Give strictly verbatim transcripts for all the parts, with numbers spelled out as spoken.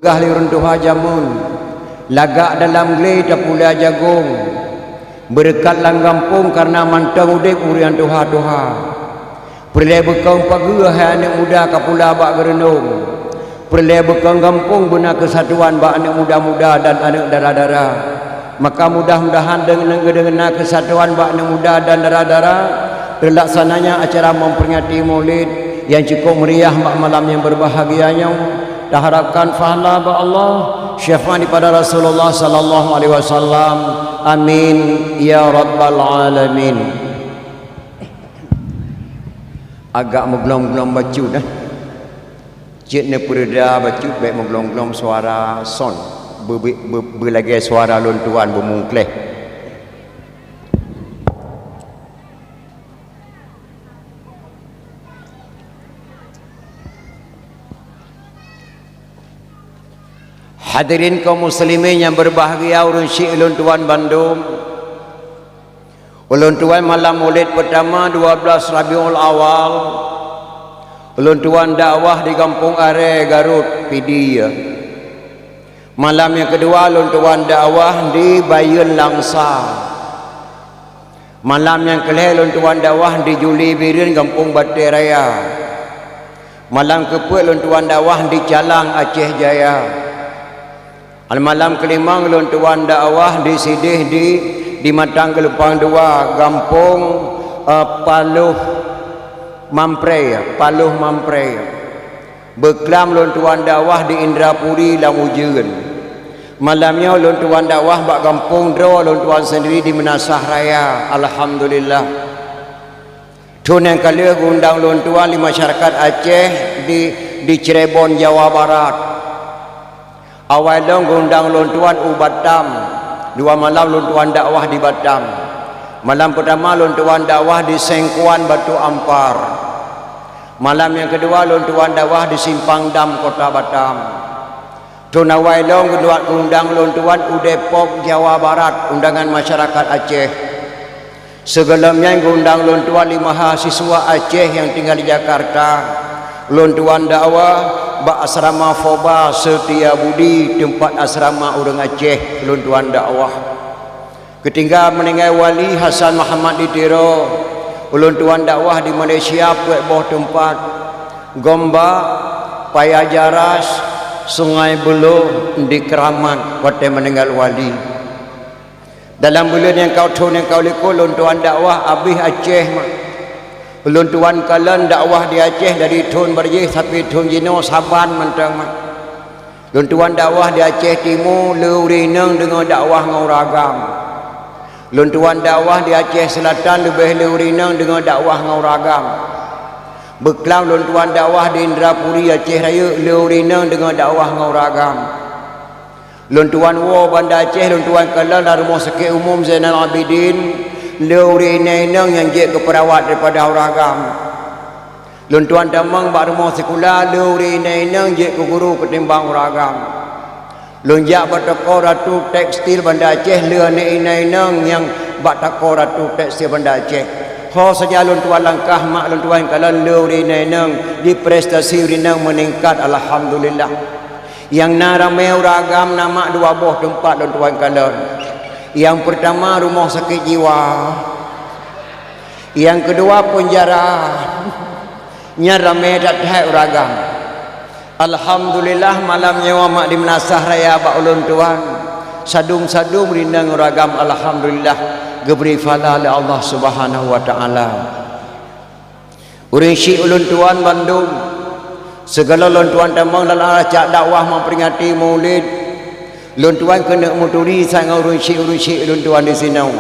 Peugah lé ureuëng tuha jameun, lagak dalam glé tapula jagong. Beureukat lam gampông kareuna mantong udeb ureuëng tuha-tuha. Peureulée beukong pageue hai aneuëk muda kapula bak geureunong. Peureulée beukong gampông beuna keusatuan bak aneuëk muda-muda dan aneuëk dara-dara. Maka mudah-mudahan deungon, deungon na keusatuan bak aneuëk muda dan dara-dara, teulaksananya acara memperingati Maulid yang cukup meriah bak malam yang berbahagia nyoe. Taharapkan pahala bak Allah, syafaat daripada Rasulullah sallallahu alaihi wasallam. Amin ya rabbal alamin. Agak meuglom-glom bacut dah. Cit neupeureda bacut bék meuglom-glom suara son. Be-, be-, be-, beulagée suara lôn tuan beumungkleh. Hadirin kaum muslimin yang berbahagia, ureuëng syik ulôn tuan bandum. Ulôn tuan malam Maulid pertama dua belas Rabiul Awal, ulôn tuan dakwah di Gampông Aree, Garut, Pidie. Malam nyang keudua ulôn tuan dakwah di Bayeuen, Langsa. Malam nyang keulhée lôn tuan dakwah di Juli Bireuen, Gampông Batée Raya. Malam keupeuet lôn tuan dakwah di Calang, Aceh Jaya. Malam keulimong lôn tuan dakwah di sideh di, di Matang Geulumpang Dua, Gampông, eh, Paloh Mamprée, Paloh Mamprée. Beuklam lôn tuan dakwah di Indrapuri lam ujeuen. Malam nyoe lôn tuan dakwah bak gampông droe lôn tuan sendiri di Meunasah Raya. Alhamdulillah. Thon nyang ka lheueh geuundang lôn tuan di masyarakat Aceh di, di Cirebon, Jawa Barat. Awai lom geuundang lôn tuan u Batam. Dua malam lôn tuan dakwah di Batam. Malam peutama lôn tuan dakwah di Sengkuan, Batu Ampar. Malam nyang keudua lôn tuan dakwah di Simpang Dam, Kota Batam. Thon awai lom geuundang lôn tuan u Depok, Jawa Barat, undangan masyarakat Aceh. Sigohlom nyan geuundang lôn tuan lé mahasiswa Aceh nyang tinggai di Jakarta. Lôn tuan dakwah bak asrama Foba Setia Budi, teumpat asrama ureuëng Aceh lôn tuan dakwah. Geutinggai meuninggai Wali Hasan Muhammad di Tiro, ulôn tuan dakwah di Malaysia peuet boh teumpat, Gombak, Paya Jaras, Sungai Buloh, di Keramat watée meuninggai Wali. Dalam buleuen nyang ka thon nyang ka likot lôn tuan dakwah abéh Aceh mak. Ulôn tuan kalon dakwah di Aceh dari thon barjih sampai thon jinoe saban mantong mak. Lôn tuan dakwah di Aceh Timu, le ureuëng inong deungoe dakwah ngon ureuëng agam. Lôn tuan dakwah di Aceh Selatan, leubeh le ureuëng inong deungoe dakwah ngon ureuëng agam. Beuklam lôn tuan dakwah di Indrapuri, Aceh Rayeuk, le ureuëng inong deungoe dakwah ngon ureuëng agam. Lôn tuan woe Banda Aceh, lôn tuan kalon lam Rumoh Sakét Umum Zainal Abidin, le ureuëng inong-inong nyang jeuet keu peurawat daripada ureuëng agam. Lôn tuan tamong bak rumoh sikula, le ureuëng inong-inong jeuet keu guru keutimbang ureuëng agam. Lôn jak bak toko Ratu Tekstil Banda Aceh, le aneuëk inong-inong nyang bak toko Ratu Tekstil Banda Aceh. Ho saja lôn tuan langkah mak lôn tuan kalon le ureuëng inong-inong, di prestasi ureuëng inong meuningkat, alhamdulillah. Nyang na ramé ureuëng agam na mak dua boh teumpat lôn tuan kalon. Nyang peurtama rumoh sakét jiwa. Nyang keudua peunjara. Nyan ramé that-that ureuëng agam. Alhamdulillah malam nyoe mak di Meunasah Raya bak ulôn tuan. Sadum-sadum rinong ureuëng agam alhamdulillah geubri pahala lé Allah Subhanahu wa Taala. Ureuëng syik ulôn tuan bandum, sigohlom lôn tuan tamong lam acara dakwah memperingati Maulid, lôn tuan keuneuk meuturi sang ureuëng syik-ureuëng syik ulôn tuan di sinoe.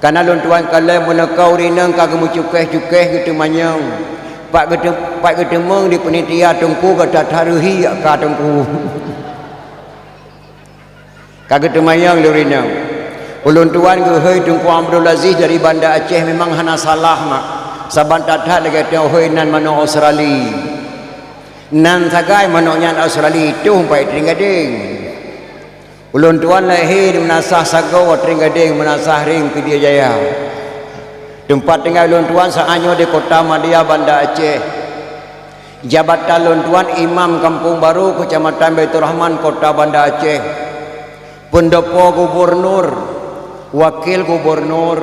Kareuna lôn tuan kalon meuneuka ureuëng inong ka geumeucukéh-cukéh geuteumanyong, pat geutem-, pat geuteumeung di peunitia teungku gata tareuhi ka teungku. Ka geuteumanyong lé ureuëng inong. Ulôn tuan geuhôi Teungku Abdul Aziz dari Banda Aceh memang hana salah mak. Saban that-that lagée teuhôi nan manok Australi. Nan sagai manok nyan Australi tuh pai Tring Gadeng. Ulôn tuan lahé di Meunasah Sagoe Tring Gadeng, Meunasah Ring Pidie Jaya. Teumpat tinggai ulôn tuan saát nyoe di Kota Madia Banda Aceh. Jabatan lôn tuan Imam Kampung Baru, Kecamatan Baiturrahman, Kota Banda Aceh. Pendopo gubernur, wakil gubernur,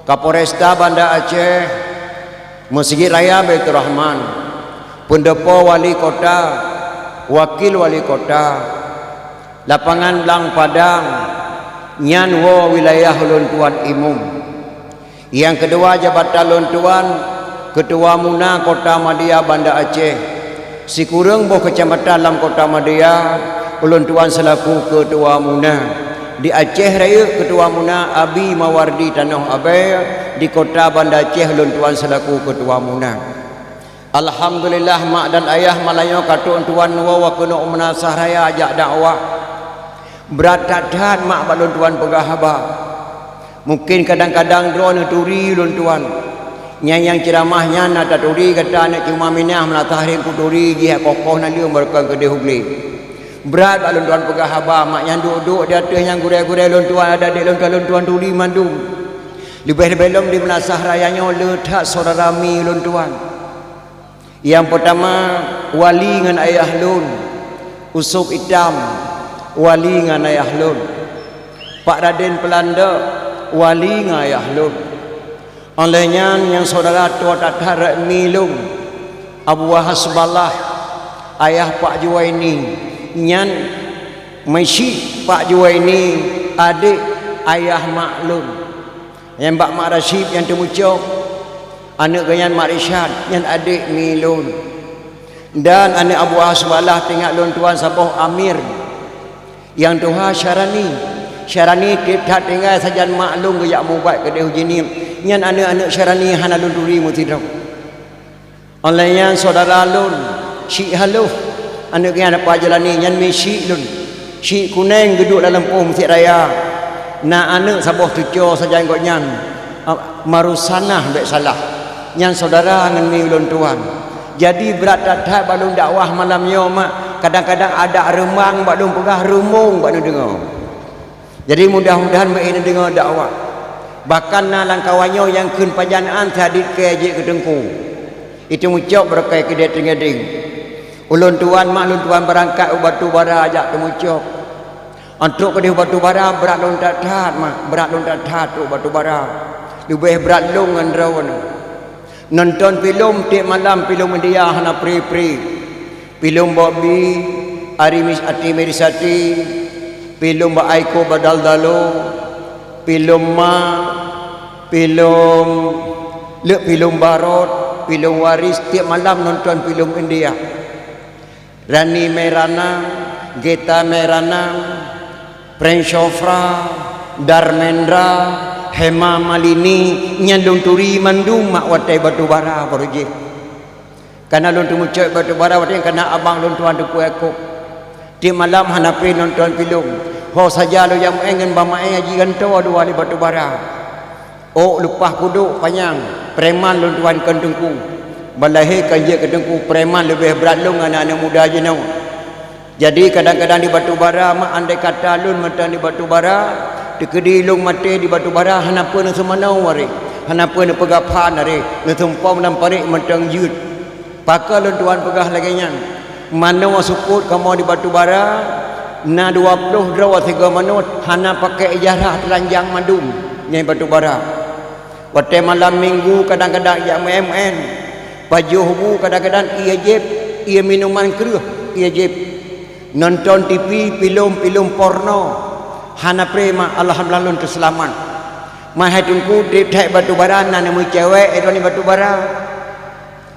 Kapolresta Banda Aceh, Masjid Raya Baiturrahman, pendopo wali kota, wakil wali kota, lapangan Blang Padang, nyan woe wilayah lôn tuan imum. Nyang keudua jabatan lôn tuan, Keutua Muna Kota Madya Banda Aceh. Sikureueng boh keucamatan lam Kota Madya, ulôn tuan seulaku Keutua Muna. Di Aceh Rayeuk Keutua Muna Abi Mawardi Tanoh Abée, di Kota Banda Aceh ulôn tuan seulaku Keutua Muna. Alhamdulillah, mak dan ayah malam nyoe ka trok tuan woe keunoe u Meunasah Raya jak dakwah. Brat that-that mak bak lôn tuan peugah haba. Mungken kadang-kadang droe neuturi lôn tuan. Nyang, nyang ceuramah nyan na taturi gata aneuk cuma minah meulatah ring kuturi jih kokoh naleueng barokon keudeh u glé. Brat bak lôn tuan peugah haba mak nyang duek-duek di ateueh nyang gurée-gurée lôn tuan adak dek lôn tuan, lôn tuan turi mandum. Leubeh-leubeh lom di Meunasah Raya nyoe le that syedara mi lôn tuan. Nyang peutama, wali ngon ayah lôn, Usop Itam, wali ngon ayah lôn. Pak Raden Peulanda, wali ngon ayah lôn. Óh lheueh nyan nyang syedara tuha that-that rot mi lôn, Abu Wahas Balah, ayah Pak Juwaini, nyan meusyik Pak Juwaini, adek ayah mak lôn. Nyan bak Mak Rasyid nyang teumucok, aneuk geuh nyan Mak Risyad, nyan adek mi lôn. Dan aneuk Abu Hasbalah teuingat lôn tuan saboh Amir. Nyang tuha Syarani. Syarani tieb that tinggai sajan mak lôn geujak mubat keudeh u Jeunieb. Nyan aneuk-aneuk Syarani hana lôn turi meusidroe. Óh lheueh nyan syedara lôn, Syik Haloh, aneuk nyan Pak Jalani, nyan mi syik lôn. Syik Kuneng geuduek lam lampôh Meuseuk Raya. Na aneuk saboh cucoe sajan gobnyan, a, Marusanah bék salah. Nyan syedara ngon mi ulôn tuan. Jadi brat that-that bak lôn dakwah malam nyoe mak, kadang-kadang adak Reumbang bak lôn peugah Reumong bak neudeungoe. Jadi mudah-mudahan meu-éh neudeungoe dakwah. Bahkan na lam kawan nyoe nyang kheun pajan án seuhadit keu jeuet keu teungku. Itu mucok beureukai keudeh teungadeng. Ulôn tuan mak lôn tuan beurangkat u Batu Bara jak teumucok. Entrok keudeh u Batu Bara brat lôn that-that mak, brat lôn that-that trok Batu Bara. Leubeh brat lôn ngon droeneuh. Nonton filem tieb malam filem India hana pri-pri. Filem Bobby, Ari Mis-, Ati Merisati, filem Bak Aiko Badal Dalo, filem Ma, filem, le filem Barot, filem Waris, tieb malam nonton filem India. Rani Meirana, Geta Meirana, Prince Chopra, Dharmendra, Hema Malini, nyan lôn turi mandum mak watée Batu Bara baroe jih. Kana lôn teumucok Batu Bara watée kana abang lôn tuan Teungku Yakub. Tieb malam hana pri nonton filem. Ho saja lôn jak meu'en ngon Bang Maé Haji Gantoe dua di Batu Bara. Ôk leupah pudok panyang, preman lôn tuan kon teungku. Ban lahé kon jeuet keu teungku, preman leubeh brat lôn ngon aneuk muda jinoe. Jadi kadang-kadang di Batu Bara mak, andai kata lôn mantong di Batu Bara, teukeudi lôn maté di Batu Bara hana peue neuseumanoe aré, hana peue neupeugah phan aré, neusumpom lam parék mantong jeuet. Pakon lôn tuan peugah lagée nyan? Manoe seupôt kamoe di Batu Bara, na dua ploh droe sigoe manoe hana pakai ijazah teulanjang mandum nyang Batu Bara. Watée malam minggu kadang-kadang jak meu'en-meu'en, pajoh bu kadang-kadang ié jieb, ié minuman kreueh ié jieb. Nonton TV, filem-filem porno, hana pré mak, alhamdulillah lôn teuseulamat. Mahai teungku treb that Batu Bara na neumeucewek droe di Batu Bara.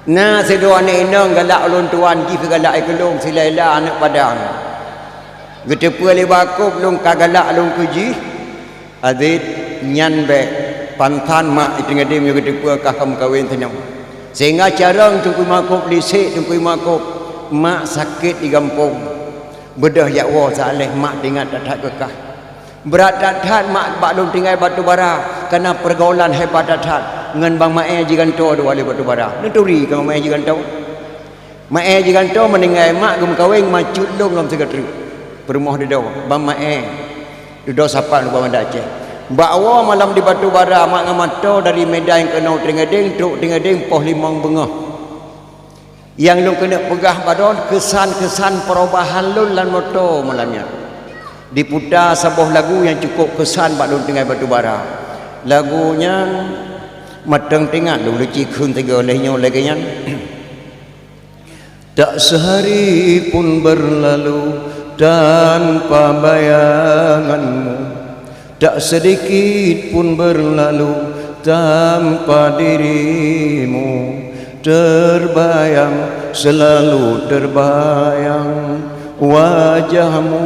Na sidroe aneuk inong galak ulôn tuan jih keu galak ié keulong si Laila aneuk Padang. Geuteupeue lé Bak Yakub lôn ka galak lôn keu jih, adet nyan bék pantan mak i teungadeng meunyoe geuteupeue ka meukawen sinoe. Sehingga carông Teungku Yakub lisek Teungku Yakub, mak sakét di gampông. Beudôh jak woe saléh mak teuingat that-that keu kah. Brat that-that mak bak lôn tinggai Batu Bara, kana peurgaulan hebat that-that ngon Bang Maé Jigantoe dua lé Batu Bara. Neuturi keu Bang Maé Jigantoe? Maé Jigantoe meuninggai mak geumeukawen ma cut lôn lom sigoe treuk. Peurumoh dudoe, Bang Maé. Dudoe sapat Banda Aceh. Bak woe malam di Batu Bara mak ngon moto dari Medan keunoe Teungadeng, trok Teungadeng poh limong beungoh. Nyang lôn keuneuk peugah bak droe keusan-keusan perubahan lôn lam moto malam nyan. Diputa saboh lagu nyang cukôp keusan bak lôn tinggai batu bara. Lagu nyan mantong teuingat lôn, leucik kheun tiga lhèe nyoe lagèe nyan. Tak sehari pun berlalu tanpa bayanganmu. Tak sedikit pun berlalu tanpa dirimu. Terbayang, selalu terbayang wajahmu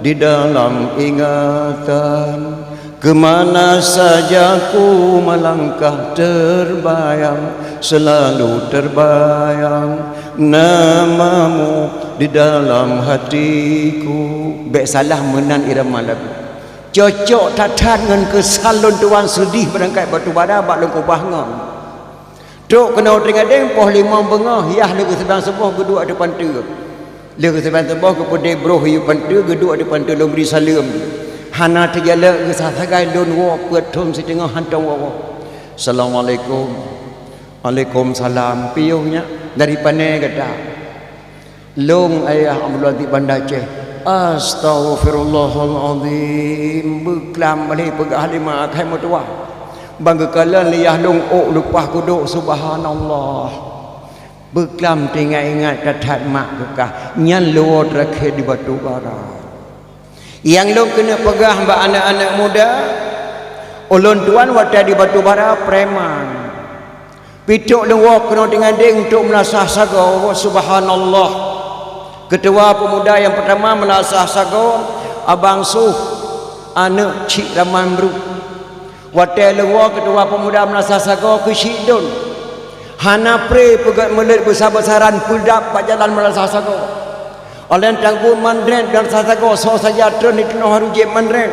di dalam ingatan. Kemana saja ku melangkah, terbayang, selalu terbayang namamu di dalam hatiku. Bèk salah meunan irama lagu. Cocok that-that ngon keusan lôn tuan seudeh beurangkat batu bara bak lôn keubah ngon. Trok keunoe teuingat deng poh limong beungoh, yah lheueh geuseubang suboh geuduek di panteue. Lheueh geuseubang suboh geupeudeh broh yue panteue, geuduek di panteue lôn bri saleuem. Hana teujalak geusagai lôn woe peuet thon siteungoh hantom woe-woe. Assalamualaikum. Waalaikumsalam. Piôh nyak dari pane gata? Lôn Ayah Abdul Latif Banda Aceh. Astaghfirullahalazim. Beuklam lé peugah lima akai meutuwah. Bang geukalon lé yah lôn ôk leupah kudok, subhanallah. Beuklam teuingat-ingat that-that mak geuh kah. Nyan lôn woe teurakhe di batu bara. Nyang lôn keuneuk peugah bak aneuk-aneuk muda, ulôn tuan watèe di batu bara preman. Pih trok lôn woe keunoe teuingat deng untuk meulasah sagoe, subhanallah. Keutua peumuda nyang peutama meulasah sagoe, Abang Suh, aneuk Cik Raman Bruk. Watèe lôn woe keutua peumuda meulasah sagoe keuchik lôn. Hana pré peugèt meuleuet beusa-beusaran peudap bak jalan meulasah sagoe. Óh lheueh tanggong mandret dan sasagoe soe saja treun di teunoh harôh jieb mandret.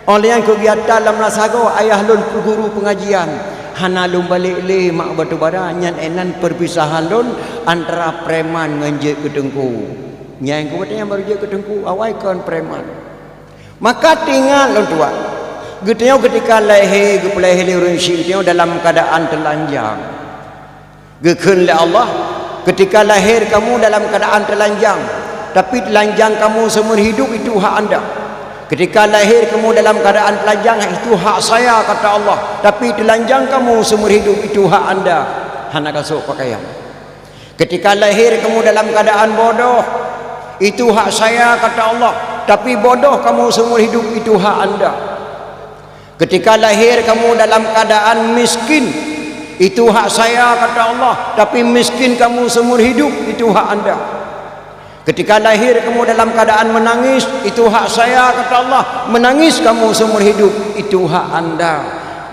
Óh lheueh keugiyatan lam meulasah sagoe ayah lôn peuguru peungajian. Hana lôn balek lé mak batu bara, nyan inan peurpisahan lôn antara preman ngon jeuet keu teungku. Nyang keu watèe nyan barô jeuet keu teungku, awai kon preman. Maka teuingat lôn tuan, geutanyoe keutika lahé geupeulahé lé ureueng chik geutanyoe dalam keuadaan teulanjang. Geukheun lé Allah, "Ketika lahir kamu dalam keadaan telanjang, tapi telanjang kamu seumur hidup itu hak anda. Ketika lahir kamu dalam keadaan telanjang, itu hak saya," kata Allah, "tapi telanjang kamu seumur hidup itu hak anda." Hana kasôk pakaian. "Ketika lahir kamu dalam keadaan bodoh, itu hak saya," kata Allah, "tapi bodoh kamu seumur hidup itu hak anda." "Ketika lahir kamu dalam keadaan miskin, itu hak saya," kata Allah, "tapi miskin kamu seumur hidup, itu hak anda. Ketika lahir kamu dalam keadaan menangis, itu hak saya," kata Allah, "menangis kamu seumur hidup, itu hak anda."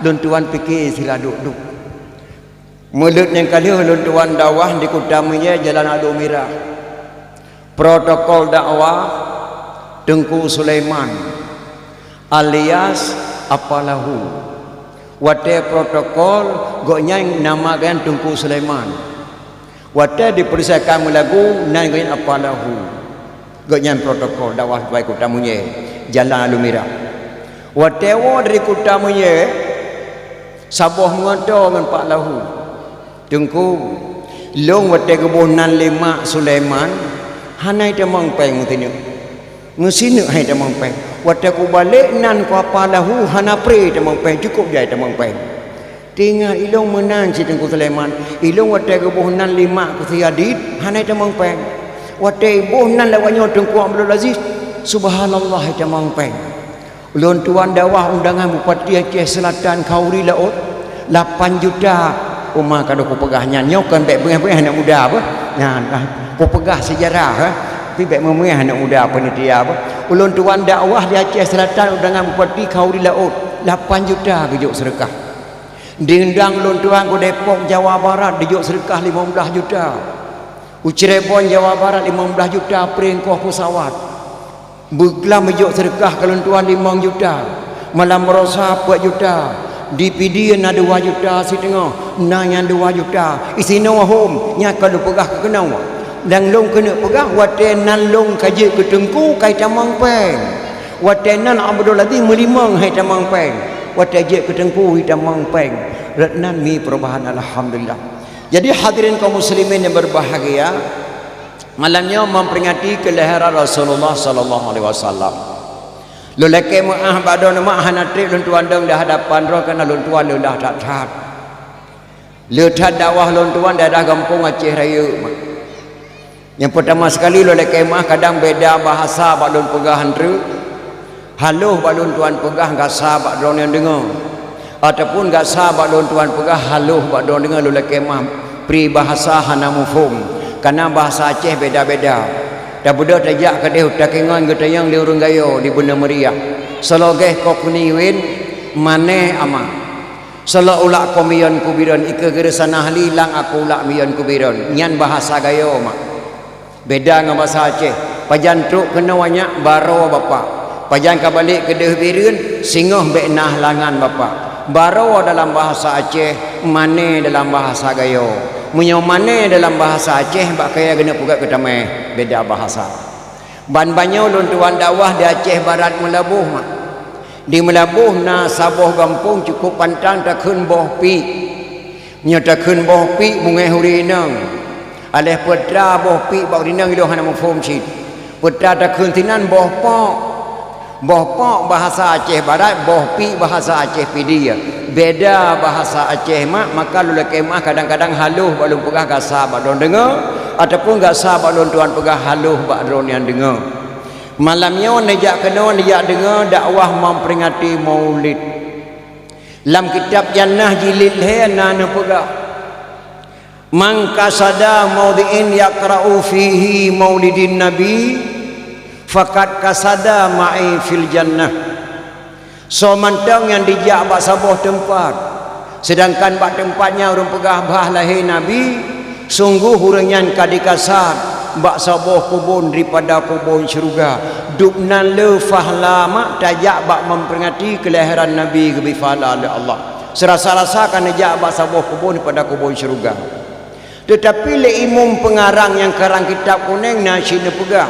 Lôn tuan pike sira duek-duek. Meuleuet nyang ka lheueh lôn tuan dakwah di Kuta Meunye, Jalan Alue Mirah. Protokol dakwah Teungku Sulaiman alias Apa Lahu. Watèe protokol, gobnyan nama gobnyan Teungku Sulaiman. Watèe dipeureusakan meulagu, nan gobnyan Apa Lahu. Gobnyan protokol dakwah di Kuta Meunye, Jalan Alue Mirah. Watèe woe dari Kuta Meunye, saboh meungoto ngon Pak Lahu. "Teungku, lôn watèe geuboh nan lé mak Sulaiman, hana itamong péng meusineuk. Meusineuk hana itamong péng. Watèe kubalek nan keu Apa Lahu, hana pré itamong péng, cukôp jai itamong péng." Teuingat ilôn meunan cit Teungku Sulaiman, ilôn watèe geuboh nan lé mak keu si Adit, hana itamong péng. Watèe iboh nan lé awak nyoe Teungku Abdul Aziz, subhanallah itamong péng. Ulôn tuan dakwah undangan Bupati Aceh Selatan Khauri Laôt, lapan juta. Uma ka lheueh kupeugah nyan, nyoe kon bèk beungèh-beungèh aneuk muda beuh. Nyan, ah, kupeugah seujarah, eh. Tapi bèk meumeu'ah aneuk muda panitia beuh. Ulôn tuan dakwah di Aceh Selatan undangan Bupati Khauri Laôt, lapan juta geujok seudeukah. Diundang ulôn tuan u Depok, Jawa Barat, dijok seudeukah limong blaih juta. U Cirebon, Jawa Barat, limong blaih juta pré ongkoh peusawat. Beuklam ijok seudeukah keu lôn tuan limong juta. Malam baroesa peuet juta. Di Pidie na dua juta siteungoh, na nyang dua juta. Isinoe hom, nyan ka lôn peugah keu keunoe. Dan lôn keuneuk peugah, watèe nan lôn ka jeuet keu teungku, ka itamong péng. Watèe nan Abdul Aziz meulimong, han itamong péng. Watèe jeuet keu teungku, itamong péng. Rot nan mi perubahan, alhamdulillah. Jadi hadirin kaum muslimin yang berbahagia, malam nyoe memperingati kelahiran Rasulullah sallallahu alaihi wasallam. Lôn lakée meu'ah bak droeneuh mak, hana treb lôn tuan dong di hadapan droe, karena lôn tuan leulah that-that. Le that dakwah lôn tuan daerah gampông Aceh Rayeuk mak. Nyang peurtama sekali lôn lakée meu'ah, kadang beda bahasa bak lôn peugah han treb, haloh bak lôn tuan peugah gasa bak droeneuh nyang deungoe, ataupun gasa bak lôn tuan peugah haloh bak droeneuh deungoe. Lôn lakée meu'ah, peribahasa hana muphom, karena bahasa Aceh beda-beda. Tabeudôh tajak keudeh u Takengon geutanyong lé ureuëng Gayo di Beuneumeuriah. Seulagée kok niwin, mané ama. Seulok ulak ko miyon kubiron, ikeue geureusana hli lang aku ulak miyon kubiron. Nyan bahasa Gayo mak. Beda ngon bahasa Aceh. Pajan trok keunoe nyak, baroe bapak. Pajan ka balek keudeh bireuen, singoh bék na halangan bapak. Baroe dalam bahasa Aceh, mané dalam bahasa Gayo. Meunyoe mané dalam bahasa Aceh, bak kayée geuneuk peugah keutameh, beda bahasa. Ban banyoe lôn tuan dakwah di Aceh Barat Meulaboh mak. Di Meulaboh na saboh gampông cukup pantang takheun Boh Piek. Nyoe takheun Boh Piek bungéh ureuëng inong. Aléh peue teuma Boh Piek bak ureuëng inong ilôn hana muphom cit. Peue teuma takheun sinan Boh Pok. Boh Pok bahasa Aceh Barat, Boh Piek bahasa Aceh Pidie. Beda bahasa Aceh mak, maka lôn lakée meu'ah kadang-kadang haloh bak lôn peugah gasa bak droeneuh deungoe, ataupun gasa bak lôn tuan peugah haloh bak droeneuh nyang deungoe. Malam nyoe neujak keunoe neujak deungoe dakwah memperingati Maulid. Lam kitab Jannah jilid lhée na neupeugah, "Man qasada maudhi'in yaqra'u fihi maulidin nabi, faqad qasada ma'i fil jannah." Soe mantong nyang jijak bak saboh teumpat, seudangkan bak teumpat nyan ureuëng peugah bah lahé Nabi, sunggoh ureuëng nyan ka jikasad bak saboh keubon daripada keubon syeuruga. Dubnan le fahla mak tajak bak memperingati kelahiran Nabi geubri fahla lé Allah. Seurasa-rasa ka neujak bak saboh keubon daripada keubon syeuruga. Teutapi lé imum peungarang nyang karang kitab kunéng na cit neupeugah,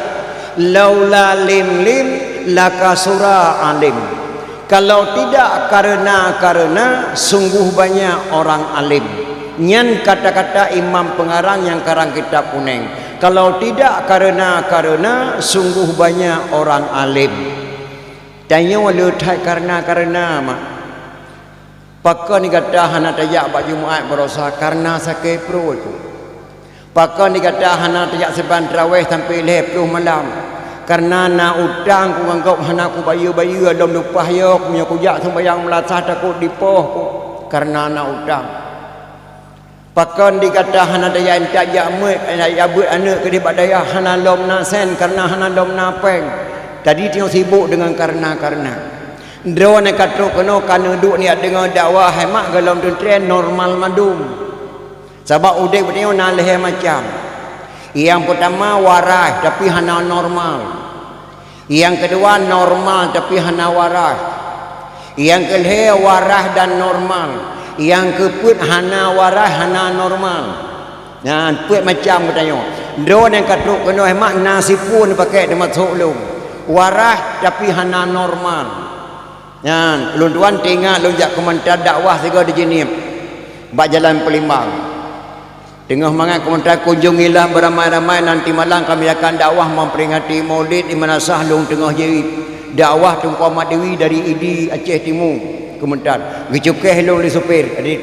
"Laula lim-lim lakasura alim." Kalau tidak karena-karena, sungguh banyak orang alim. Nyan kata-kata imam peungarang nyang karang kitab kunéng. Kalau tidak karena-karena, sungguh banyak orang alim. Tanyoe le that karena-karena mak. Pakon gata hana tajak bak Jumat baroesa karena sakét pruet? Pakon gata hana tajak seuban tarawéh sampoe lhée ploh malam? Karena na utang ku ngon gob hana kubayeue-bayeue, lom lumpah yoe ku meunyoe kujak sumbayang meulasah takot dipoh ku karena na utang. Pakon gata hana tajak intat jak meuet, jak beuet aneuëk keudeh bak dayah hana lom na sén karena hana lom na péng? Jadi tanyoe sibok deungon karena-karena. Droeneuh ka trok keunoe ka neuduek neujak deungoe dakwah hai mak gohlom teuntée normal mandum. Sabab udeb geutanyoe na lhée macam. Nyang peurtama waras tapi hana normal. Nyang keudua normal tapi hana waras. Nyang keulhée waras dan normal. Nyang keupeuet hana waras hana normal. Nyan peuet macam geutanyoe. Droeneuh ka trok keunoe hai mak na siphon pakèk teumasok lôn. Waras tapi hana normal. Nyan, lôn tuan teuingat lôn jak keumeuntar dakwah sigoe di Jeunieb, bak jalan Peulimbang. Teungoh mangat keumeuntar, "Kunjungilah beramai-ramai, nanti malam kami akan dakwah memperingati Maulid di Madrasah lôn teungoh jeuet." Dakwah Teungku Ahmad Dewi dari Idi, Aceh Timu, keumeuntar. Geucukéh lôn lé supir, "Adit,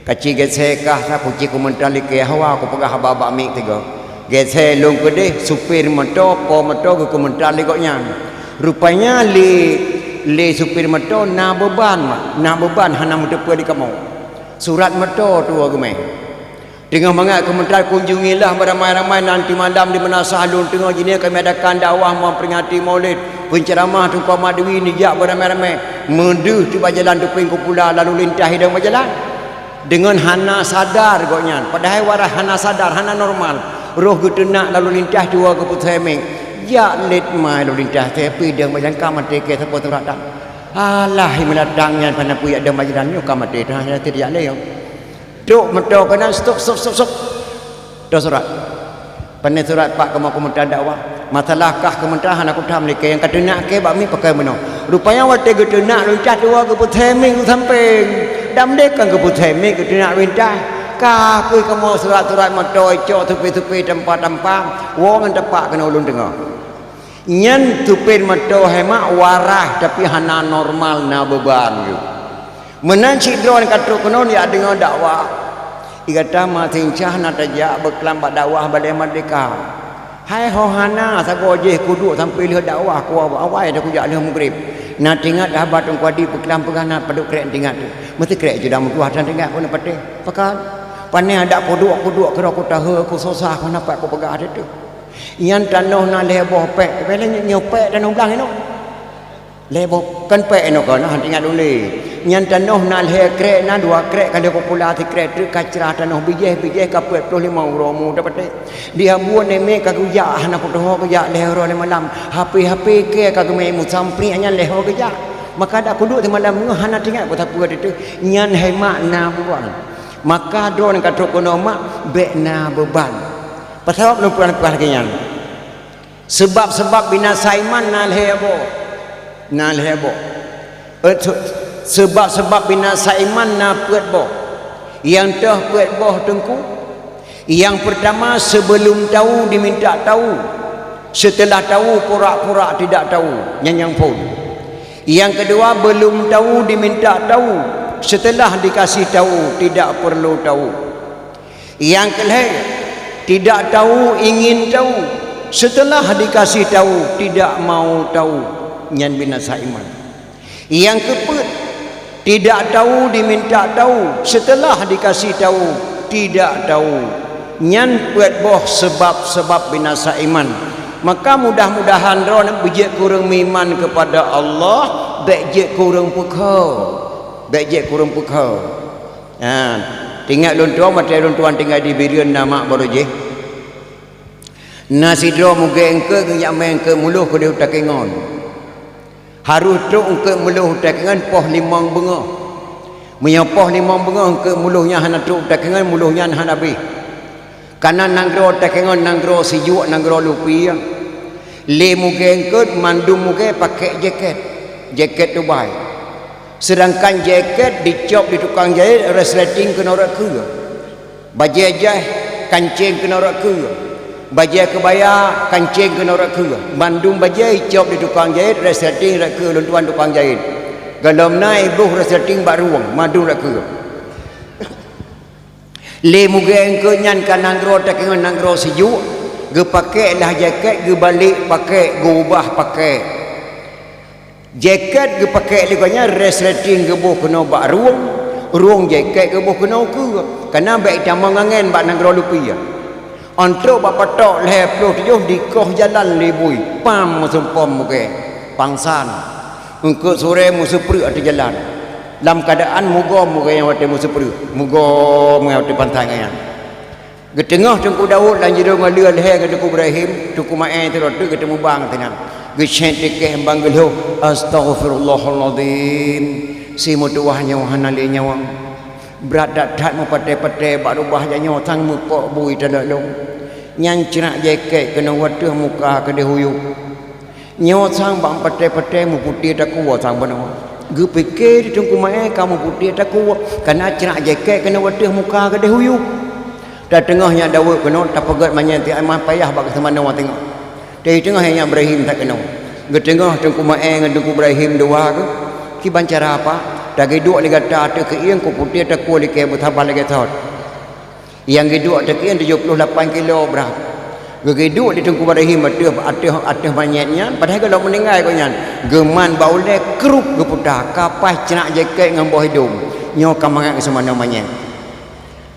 kaci geuséh kah sa kuci keumeuntar likée hawa kupeugah haba bak miet tiga." Geuséh lôn keudeh, supir moto, po moto geukeumeuntar lé gobnyan. Rupanya lé, lé supir moto na beuban, na beuban hana meuteupeue di kamoe. Surat moto tuwoe geumé. Teungoh mangat keumeuntar, "Kunjungilah beramai-ramai, nanti malam di Madrasah lôn teungoh jeuet, kami adakan dakwah memperingati Maulid. Penceramah Teungku Ahmad Dewi neujak beramai-ramai." Meudeuh teuh bak jalan teupieng kumpulan lalu lintas idong bak jalan. Deungon hana sadar gobnyan, padahai waras hana sadar, hana normal. Roh geuteunak lalu lintas tuwoe geupeuthèe miet. Jak lét mai lalu lintas, tapi idong bak jalan ka maté kèe sapeue surat tan. Alah, meulatang nyan pana peue jak dong bak jalan nyoe ka maté, teuh hana teuh jak lé nyoe. Trok moto keunan, stop, stop, stop, stop. Toh surat. Pane surat, Pak, kamoe keumeuntar dakwah. Masalah kah keumeuntar hana kutham lé kèe, nyang ka teunak kèe bak miet pakon bunoe. Rupanya watèe geuteunak lintah tuwoe geupeuthèe miet u sampéng. Dan deh kon geupeuthèe miet, geuteunak lintah. Ka kheueh kamoe surat-surat moto icok supe-supe tampa-tampa, woe ngon tapak keunoe ulôn teungoh. Nyan supe moto hai mak waras tapi hana normal, na beuban geuh. Meunan cit droeneuh ka trok keunoe jak deungoe dakwah. Di gata masinsya hana tajak beuklam bak dakwah Balai Merdeka. Hai ho hana sagoe jih kuduek sampoe lheueh dakwah ku awai dah kujak lheueh mugreb. Na teuingat haba Teungku Adi peuklam peugah na padub krek teuingat tu. Meusikrek ju dah meutuah tan teuingat keuneuk patéh. Pakon? Panéh adak kuduek-kuduek keudroe kutahe kususah keuneuk pat kupeugah teuh. Nyan tanoh na lhée boh pék, bèk lé nyoe pék tanoh blang inoe. Lhée boh, kan pék inoe kon, han teuingat ulée. Nyan tanoh na lhée krek, na dua krek ka lheueh popula sikrek treuk ka crah tanoh bijéh-bijéh ka peuet ploh limong uroe mu tapatéh. Di Abu Neme ka geujak hana putôh geujak lhée uroe lhée malam. Hape-hape kée ka geumé musampri nyan lhée uroe geujak. Maka dak kuduek simalam meungoh hana teuingat peue sapeue teuh. Nyan hai mak na buang. Maka droeneuh ka trok keunoe mak bék na beuban. Peue sabab lôn peugah lagée nyan? Seubab-seubab binasa iman na lhée boh. Na lhée boh. Eh, se-, seubab-seubab binasa iman na peuet boh. Nyang toh peuet boh teungku. Nyang peurtama, seubeulom tahu diminta tahu. Seuteulah tahu pura-pura tidak tahu. Nyan nyang phon. Nyang keudua, beulom tahu diminta tahu. Seuteulah dikasih tahu tidak peureulô tahu. Nyang keulhée, tidak tahu ingin tahu, seuteulah dikasih tahu tidak mau tahu, nyan binasa iman. Nyang keupeuet, tidak tahu diminta tahu, seuteulah dikasih tahu tidak tahu, nyan peuet boh seubab-seubab binasa iman. Maka mudah-mudahan droeneuh beujeuet keu ureuëng meuiman keupada Allah, bék jeuet keu ureuëng peukho, bék jeuet keu ureuëng peukho. Nyan, teuingat lôn tuan, watée lôn tuan tinggai di Bireuen na mak barô jih. Na sidroe mugée eungkôt geujak mé eungkôt muloh keudeh u Takengon. Harôh trok eungkôt muloh u Takengon poh limong beungoh. Meunyoe poh limong beungoh eungkôt muloh nyan hana trok u Takengon, muloh nyan hana abéh. Kana nanggroe Takengon nanggroe sijuek, nanggroe lupi. Lé mugée eungkôt mandum mugée pakék jakét, jakét Dubai. Seudangkan jakét dicop di tukang jahét resleting keunoe rot keue. Bajée jaih kancéng keunoe rot keue. Bajée keubaya kancéng keunoe rot keue. Mandum bajée icop di tukang jahét resleting rot keue lôn tuan tukang jahét. Gohlom na iboh resleting bak rueng mandum rot keue. Lé mugée eungkôt nyan ka nanggroe Takengon nanggroe sijuek, geupakék lah jakét geubalek pakék geuubah pakék. Jakét geupakék lé gobnyan resleting geuboh keunoe bak rueng, rueng jakét geuboh keunoe keue. Kana bék itamong angén bak nanggroe lupi. Ôn trok bak patok lhée ploh tujoh dikoh jalan lé bui, pam meusumpom mugée, pangsan. Eungkôt surée meuseupreuek ateueh jalan. Lam keuadaan mugom mugée nyang watée meuseupreuek, mugom nyang watée pantai nyan. Geuteungoh Teungku Daud lam jidong ngon lhée ngon Teungku Ibrahim, Teungku Maé sidroe teuk geuteumubang sinan. Geucét tikéh bang geulhoh, "Astaghfirullahalazim. Si meutuwah nyoe hana lé nyawöng. Brat that-that meupatéh-patéh bak rubah janyoe sang meupok bui taleuek lôn. Nyan crak jakét keunoe wateueh muka keudeh uyueb." Nyoe sang bak patéh-patéh meuputéh takue sang bunoe. Geupike di Teungku Maé ka meuputéh takue, kana crak jakét keunoe wateueh muka keudeh uyueb. Tateungoh nyan Daud keunoe tapeugét manyét tiep iman payah bak geuseumanoe teungoh. Di teungoh nyan Ibrahim that keunoe. Geuteungoh Teungku Maé ngon Teungku Ibrahim dua geuh. Kiban cara apa? Tageuduek lé gata ateueh keuieng kuputéh takue likée beusaba lagée thot. Nyang geuduek teukieng tujoh ploh lapan kilo brat. Geugeuduek di Teungku Ibrahim ateueh, ateueh, ateueh manyét nyan, padahai gohlom meuninggai gobnyan. Geuman bak ulée krup geuputa, ka paih crak jakét ngon boh idong. Nyoe ka mangat geuseumanoe manyét.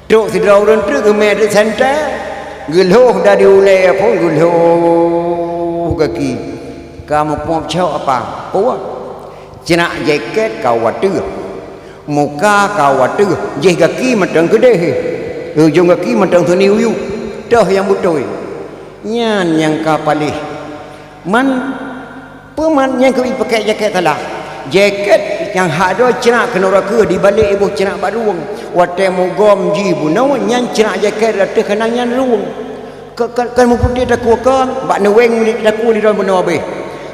Trok sidroe ureuëng treuk geumé treuk santée, geulhoh dari ulée phon geulhoh gaki. Ka meupueb cok apa? Pueb. Crak jakét ka wateueh. Muka ka wateueh, jih gaki mantong keudeh. Ujong gaki mantong teuni uyueb. Toh nyang beutôi. Nyan nyang ka paléh. Man, peue man nyang keu ipakék jakét salah. Jakét nyang hak droe crak keunoe rot keue dibalek iboh crak bak rueng. Watée mugom jih bunoe nyan crak jakét ateueh keunan nyan rueng. Ka, ka, ka meuputéh takue kon, bak neuweng milék takue di droe bunoe abéh.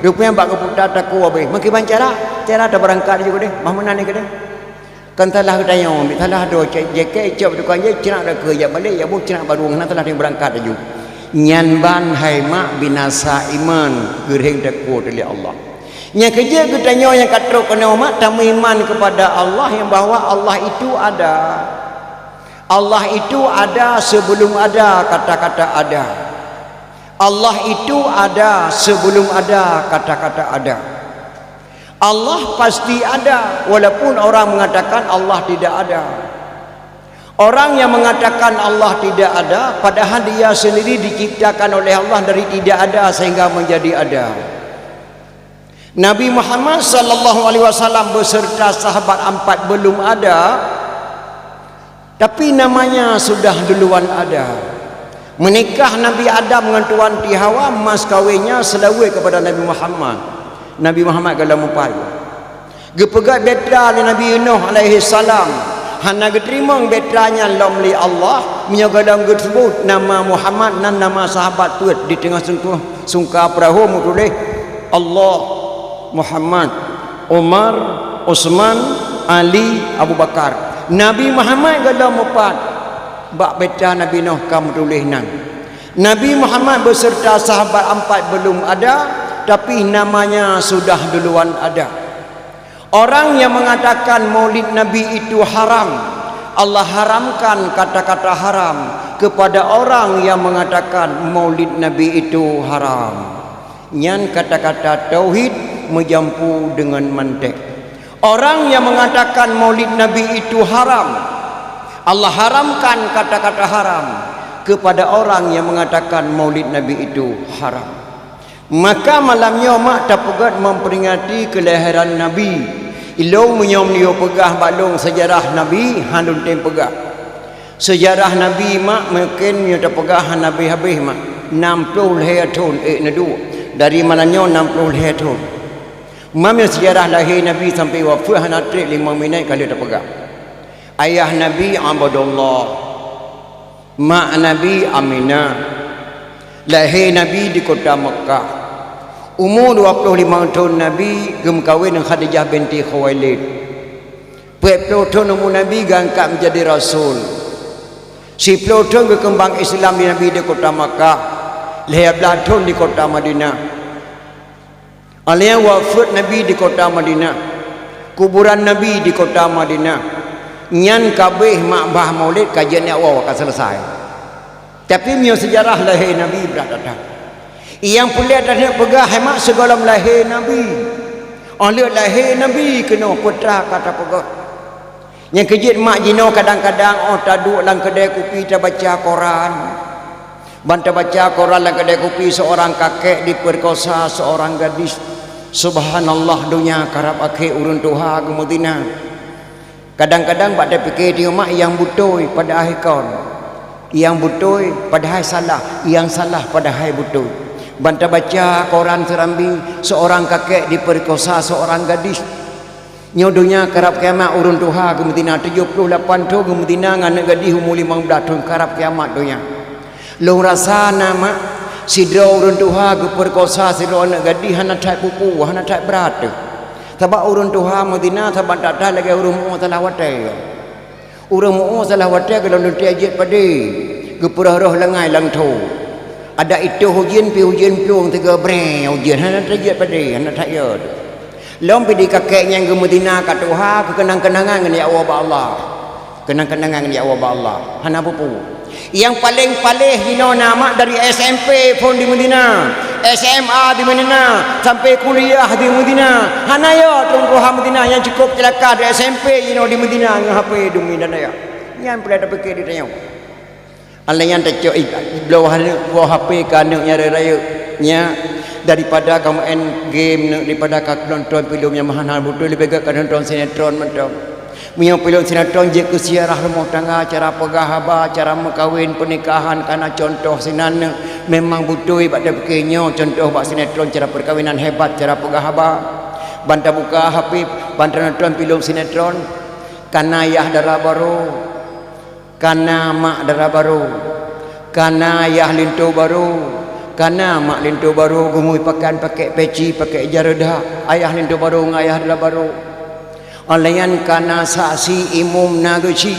Rupanya bak geuputa takue abéh. Meukiban cara, cara tabeurangkat ju keudeh, bah meunan keudeh. Kan salah geutanyoe, salah droe, cek jakét, cok tukang jai, crak dakeu, jak balek, jak boh crak barueng, hana salah tanyoe beurangkat laju. Nyan ban hai mak binasa iman, geuréng takue teuh lé Allah. Nyang keujeuet geutanyoe nyang ka trok keunoe mak tameuiman keupada Allah nyang bahwa Allah itu ada. Allah itu ada sebelum ada kata-kata ada. Allah itu ada sebelum ada kata-kata ada. Allah pasti ada, walaupun orang mengatakan Allah tidak ada. Orang yang mengatakan Allah tidak ada, padahal dia sendiri diciptakan oleh Allah dari tidak ada sehingga menjadi ada. Nabi Muhammad sallallahu alaihi wasallam beserta sahabat empat belum ada, tapi namanya sudah duluan ada. Menikah Nabi Adam ngon Tuan Ti Hawa, mas kawinnya seulaweuet kepada Nabi Muhammad. Nabi Muhammad gohlom mupat. Geupeugét bahtera lé Nabi Nuh alaihi salam. Hana geuteurimong bahtera nyan lom lé Allah, meunyoe gohlom geuseubut nama Muhammad nan nama sahabat peuet di teungoh sungkoh sungka peurahô meutuléh Allah, Muhammad, Umar, Utsman, Ali, Abu Bakar. Nabi Muhammad gohlom mupat bak bahtera Nabi Nuh ka meutuléh nan. Nabi Muhammad beserta sahabat empat belum ada, tapi namanya sudah duluan ada. Orang yang mengatakan maulid Nabi itu haram, Allah haramkan kata-kata haram kepada orang yang mengatakan maulid Nabi itu haram. Nyan kata-kata tauhid meujampu deungon mantek. Orang yang mengatakan maulid Nabi itu haram, Allah haramkan kata-kata haram kepada orang yang mengatakan maulid Nabi itu haram. Maka malam nyoe mak tapeugét memperingati kelahiran Nabi. Ilong meunyoe meunyoe peugah bak lôn sejarah Nabi, han lôn tem peugah. Sejarah Nabi mak mungkin meunyoe tapeugah hana habéh-habéh mak. Enam puluh lhée thon ék neuduek. Dari malam nyoe enam puluh lhée thon. Meunyoe sejarah lahé Nabi sampai wafeuet hana treb limong minét ka lheueh tapeugah. Ayah Nabi Abdullah. Mak Nabi Aminah. Lahé Nabi di kota Mekkah. Umu dua puluh limong thon Nabi geumeukawen ngon Khadijah binti Khuwailid. Peuet ploh thon umu Nabi geuangkat menjadi rasul. Siploh thon geukeumbang Islam di Nabi di kota Mekkah. Lhée blaih thon di kota Madinah. Alheuh wafeuet Nabi di kota Madinah, kuburan Nabi di kota Madinah, nyan ka abéh mak bah maulid kajian nyak woe ka selesai. Tapi meunyoe sejarah lahé Nabi brat that. Nyang peureulée taneuk peugah hai mak sigohlom lahé Nabi. Óh lheueh lahé Nabi keunoe peue teuma ka tapeugah. Nyang keujeuet mak jinoe kadang-kadang óh taduek lam keudée kupi tabaca Quran. Ban tabaca Quran lam keudée kupi seorang kakek diperkosa seorang gadis. Subhanallah, donya karab akhé ureuëng tuha geumeuzina. Kadang-kadang bak tapike teuma nyang beutôi padahai kon. Nyang beutôi padahai salah, nyang salah padahai beutôi. Ban tabaca Quran seurambi seorang kakek diperkosa seorang gadis. Nyoe donya karab kiamat ureuëng tuha geumeuzina tujoh ploh lapan thon geumeuzina ngon aneuëk gadih umu limong blaih thon karab kiamat donya. Lôn rasa na mak sidroe ureuëng tuha geupeurkosa sidroe aneuëk gadih hana that pupu hana that brat teuh. Sabab ureuëng tuha meuzina saban that-that lagée ureuëng muoh salah watée. Ureuëng muoh salah watée gohlom leuntée jeuet padé geupeurôh-rôh leungai lam tho. Adak itoh ujeuen pi ujeuen plueng tiga breng ujeuen hana teujeuet padé hana that yot. Lom pih di kakek nyang geumeuzina ka tuha keu keunang-keunangan ngon ya Allah bak Allah. Keunang-keunangan ngon ya Allah bak Allah. Hana peue-peue. Nyang paleng paléh jinoe na mak dari S M P phon di Madinah, S M A di Madinah, sampai kuliah di Madinah. Hana yo tuan tuha Madinah nyang cukup cilaka di S M P jinoe di Madinah ngon H P dumi dan ayah. Nyan peureulée tapike di tanyoe. Alai nyan tacok bloe bloe H P keu aneuëk nyang rayeuk-rayeuk nya daripada ka main game neuk daripada ka nonton filem nyang mahana beutôi leubeh gét ka nonton sinetron mantong. Meunyoe filem sinetron jeuet keu siarah rumoh tangga, cara peugah haba, cara meukawen, peunikahan kana contoh sinan neuk memang beutôi bak tapike nyoe contoh bak sinetron cara peukawinan hebat cara peugah haba. Ban tabuka H P ban tanonton filem sinetron kana yah dara barô. Kana mak dara barô, kana ayah linto barô, kana mak linto barô geumui pakan pakék peci pakék jareudah ayah linto barô ngon ayah dara barô. Alayan kana saksi imum na geuchik,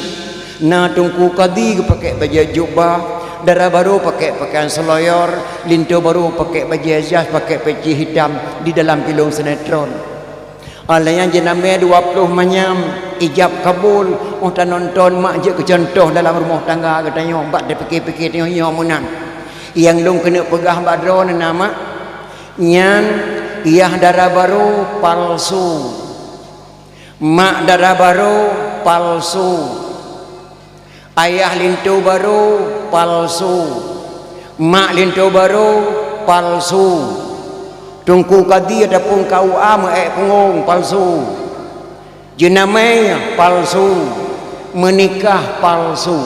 na teungku kadi geupakèk bajèe jubah, dara barô pakèk pakaian seloyor, linto barô pakèk bajèe jas, pakèk peci hitam di dalam filem sinetron. Alayan jeunamé dua ploh manyam, ijab kabul, 'oh tanonton mak jeuet keu cuntoh dalam rumoh tangga geutanyoe bak tapike-pike tanyoe nyoe meunan. Nyang lôn keuneuk peugah bak droeneuh na mak, nyan yah dara barô palsu. Mak dara barô palsu. Ayah linto barô palsu. Mak linto barô palsu. Teungku kadi ataupun K U A meuék punggong palsu. Jeunamé palsu. Meunikah palsu.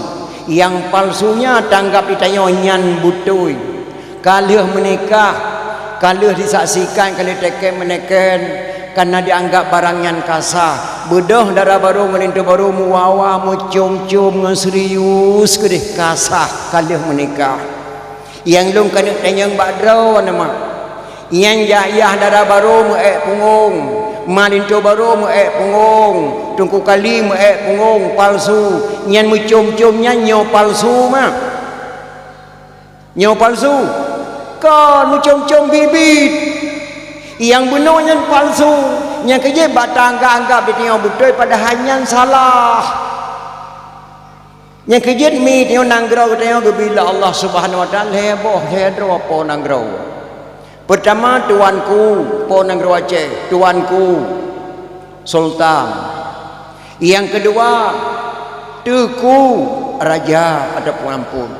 Nyang palsu nyan tanggab di tanyoe nyan beutôi. Ka lheueh meunikah, ka lheueh disaksikan, ka lheueh teken-meneken, kana dianggab barang nyan ka sah. Beudôh dara barô ngon linto barô meuwawa, meucom-com ngon serius keudeh ka sah, ka lheueh meunikah. Nyang lôn keuneuk tanyong bak droeneuh mak, nyan jak yah dara barô meuék punggong, ma linto barô meuék punggong, teungku kadi meuék punggong palsu, nyan meucom-com nyan nyoe palsu mak. Nyoe palsu. Kon meucom-com biet-biet. Nyang bunoe nyan palsu. Nyang keujeuet bak tanggab-anggab di tanyoe beutôi padahai nyan salah. Nyang keujeuet mi tanyoe nanggroe geutanyoe geubri lé Allah Subhanahu Wa Taala lhèe boh lhèe droe po nanggroe. Peurtama tuanku po nanggroe Aceh, tuanku. Sultan. Nyang keudua, teuku, raja ataupun ampôn.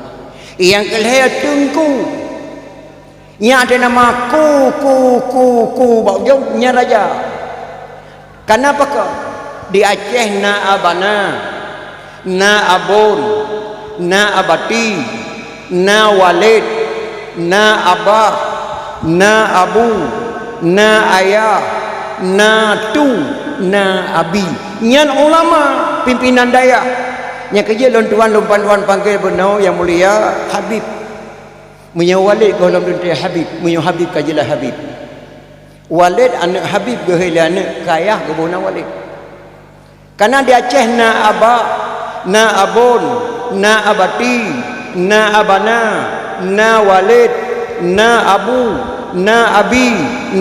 Nyang keulhèe teungku. Nyan ata nama ku, ku, ku, ku bak ujong nyan raja. Kana pakon? Di Aceh na abana, na abon, na abati, na waled, na abah, na abu, na ayah, na tu, na abi. Nyan ulama, pimpinan dayah. Nyang keujeuet lôn tuan lôn panduan panggil bunoe nyang mulia Habib. Meunyoe waled gohlom teuntèe Habib, meunyoe Habib ka jeulaih Habib. Waled aneuk Habib geuhôi lé aneuk kayah geuboh nan waled. Kana di Aceh na aba, na abon, na abati, na abana, na waled, na abu, na abi,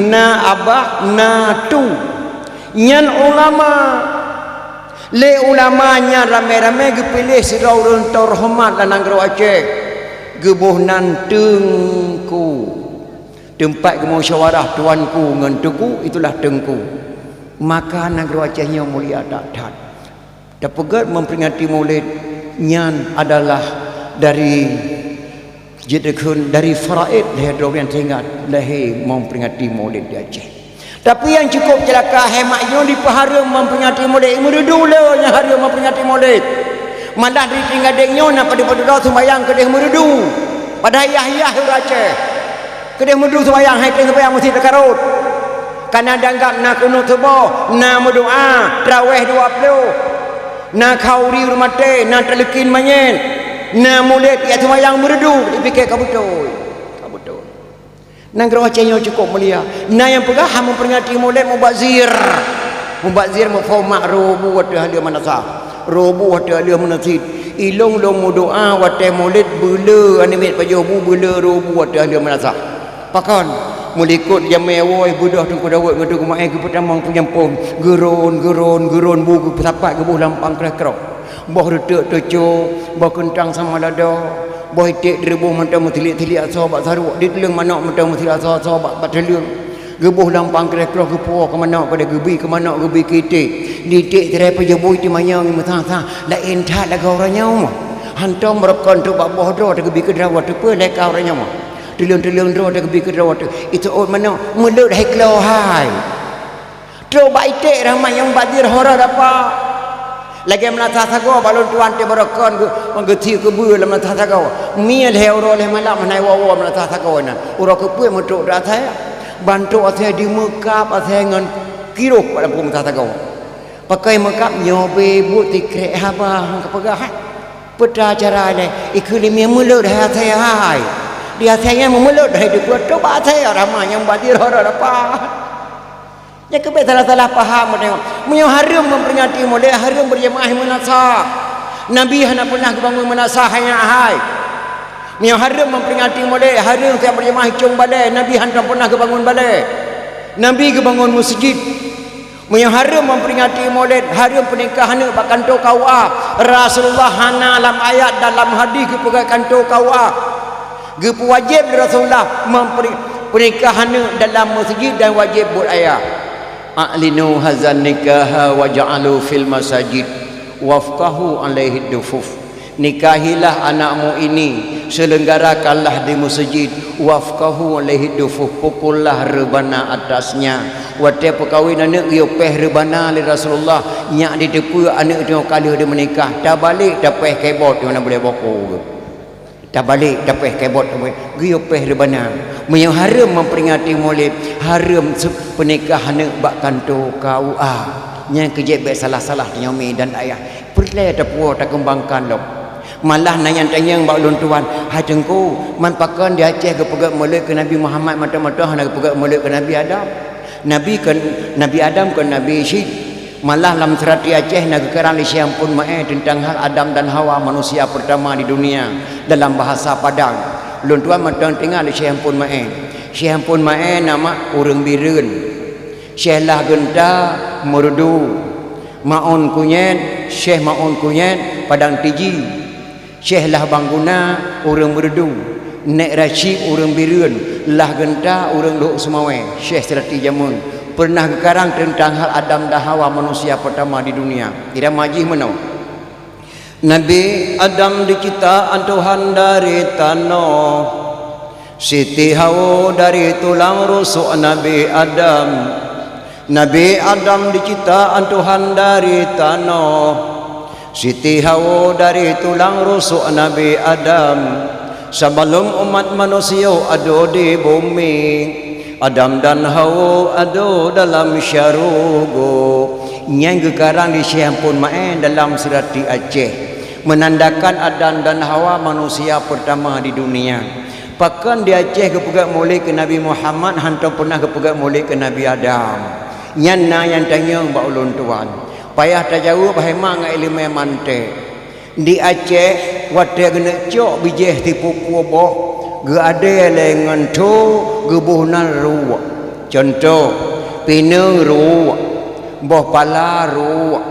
na abah, na tu. Nyan ulama. Lé ulama nyan ramé-ramé geupiléh sidroe ureuëng teuhoreumat lam nanggroe Aceh. Geuboh nan teungku. Teumpat geumusyawarah tuanku ngon teuku, itulah teungku. Maka nanggroe Aceh nyoe mulia that-that. Tapeugét memperingati Maulid nyan adalah dari jeuet dikheun dari faraid lhèe droe nyang teuingat lhèe memperingati Maulid di Aceh. Tapi nyang cukup ceulaka, hai mak nyoe dipeuhareuem memperingati Maulid, meureudu le nyang hareuem memperingati Maulid. Malah di tinggai dek nyoe na padub-padub droe sumbayang keudeh meureudu. Padahai yah-yah ureuëng Aceh. Keudeh meureudu sumbayang, hai teuh sumbayang meuseujid takarot. Kana dianggap na kunut suboh, na meudoa, traweh dua ploh, na khauri ureuëng maté, na taleukin manyét, na muled, ya sumbayang meureudu, dipike ka beutôi. Ka beutôi. Nanggroe Aceh nyoe cukup mulia. Na nyang peugah hana memperingati muled mubazir. Mubazir muphom mak roh bu watée haleue madrasah. Roh bu watée haleue meuneusjid. Ilong lôn meudoa watée muled beule aneuk miet pajoh bu beule roh bu watée haleue madrasah. Pakon? Meulikot jamé woe beudôh Teungku Daud ngon Teungku Maé geupeutamong peujampon. Geuron, geuron, geuron bu geupeusapat geuboh lam pangkreh kroh. Boh reuteuk teucok, boh keuntang sama lada, boh iték direubôh mantong meusilik-silik asoe bak saruek, diteuleueng manok mantong meusilik asoe-asoe bak, bak teuleueng. Geuboh lam pangkreh kroh geupuwoe keu manok, keudeh geubi keu manok, geubi keu iték. Di iték tirai peujeuet bui teumanyong meusa-sa, laén that lagée uroe nyoe. Hantom meurokon trok bak boh droe teugeubi keu droe teupeue lé ka uroe nyoe. Teuleueng-teuleueng droe teugeubi keu droe teu. Iteuôt manok, meuleuet hai klo hai. Trok bak iték rahmat nyang bak jih hora dapa. Lagée meunasah sagoe bak lôn tuan teuh barokon geu-, geutie keubeue lam meunasah sagoe. Mié lhée uroe lhée malam hana iwoe-woe meunasah sagoe nyan. Uroe keupeue meutrok asée, bantrok asée dimeukab asée ngon kiroh bak lampôh meunasah sagoe. Pakon meukab nyoe beuet sikrek haba han kapeugah, hai. Peue cara lé, ikeu limié meuleuet hai asée hai. Di asée nyan meuleuet hai dikeue trok bak asée rahmat nyang bak jih hora dapa. Nyan keuh bék salah-salah paham, meunyoe hareuem memperingati Maulid, hareuem berjamaah meunasah. Nabi hana pernah geubangun meunasah, hanya hai. Meunyoe hareuem memperingati Maulid, hareuem siat berjamaah cong balée, Nabi hantom pernah geubangun balée. Nabi geubangun meuseujid. Meunyoe hareuem memperingati Maulid, hareuem peunikah aneuk bak kantô K U A. Rasulullah hana lam ayat dan lam hadis geupeugah kantô K U A. Geupeuwajéb lé Rasulullah memperi-, peunikah aneuk dalam meuseujid dan wajéb buet ayah. "A'linu hazan nikaha waj'alu fil masajid waftahu alaihi dufuf." Nikahilah anakmu ini, selenggarakanlah di meuseujid, waftahu alaihi dufuf, pukullah reubana atasnya. Watée peukawen aneuk geuyue péh reubana lé Rasulullah, nyak jiteupeue aneuk nyoe ka lheueh meunikah, tabalek tapéh kebot nyang na bulée boko. Tabalek tapéh kebot, geuyue péh reubana. Meunyoe hareuem memperingati Maulid, hareuem se-, peunikah aneuk bak kantô K U A. Nyan keuh jeuet bék salah-salah tanyoe mi dan ayah. Peureulée tapuwoe takeumbangkan lom. Malah na nyang tanyong bak ulôn tuan, "Hai Teungku, man pakon di Aceh geupeugét Maulid keu Nabi Muhammad, mantong-mantong hana geupeugét Maulid keu Nabi Adam? Nabi kon, Nabi Adam kon Nabi cit." Malah lam seurati Aceh na geukarang lé Syekh Ampôn Maé teuntang hal Adam dan Hawa, manusia pertama di dunia, dalam bahasa Padang. Ulôn tuan mantong teuingat lé Syekh Ampôn Maé. Syekh Ampôn Maé nama ureuëng Bireuen. Syekh Lah Geunta Meureudu. Maon Kunyét, Syekh Maon Kunyét Padang Tiji. Syekh Lah Bangguna ureuëng Meureudu, Nék Rasyid ureuëng Bireuen, Lah Geunta ureuëng Lhok Seumawé, Syekh seurati jameun, peureunah geukarang teuntang hal Adam dan Hawa, manusia pertama di dunia. Irama jih meunoe, Nabi Adam diciptaan Tuhan dari tanoh, Siti Hawa dari tulang rusuk Nabi Adam. Nabi Adam diciptaan Tuhan dari tanoh, Siti Hawa dari tulang rusuk Nabi Adam. Sebelum umat manusia ada di bumi, Adam dan Hawa ada dalam syurga. Nyan geukarang di Syekh Ampôn Maé dalam seurati Aceh, menandakan Adam dan Hawa manusia pertama di dunia. Pakon di Aceh geupeugét Maulid keu Nabi Muhammad, hántom peureunah geupeugét Maulid keu Nabi Adam? Nyan na nyang tanyong bak ulôn tuan. Payah tajaweueb hai mak ngon iéleumé manté. Di Aceh, watée geuneuk cok bijéh sipupu boh, geuadée lé ngon tho, geuboh nan ruek. Cuntoh, pineung ruek, boh pala ruek,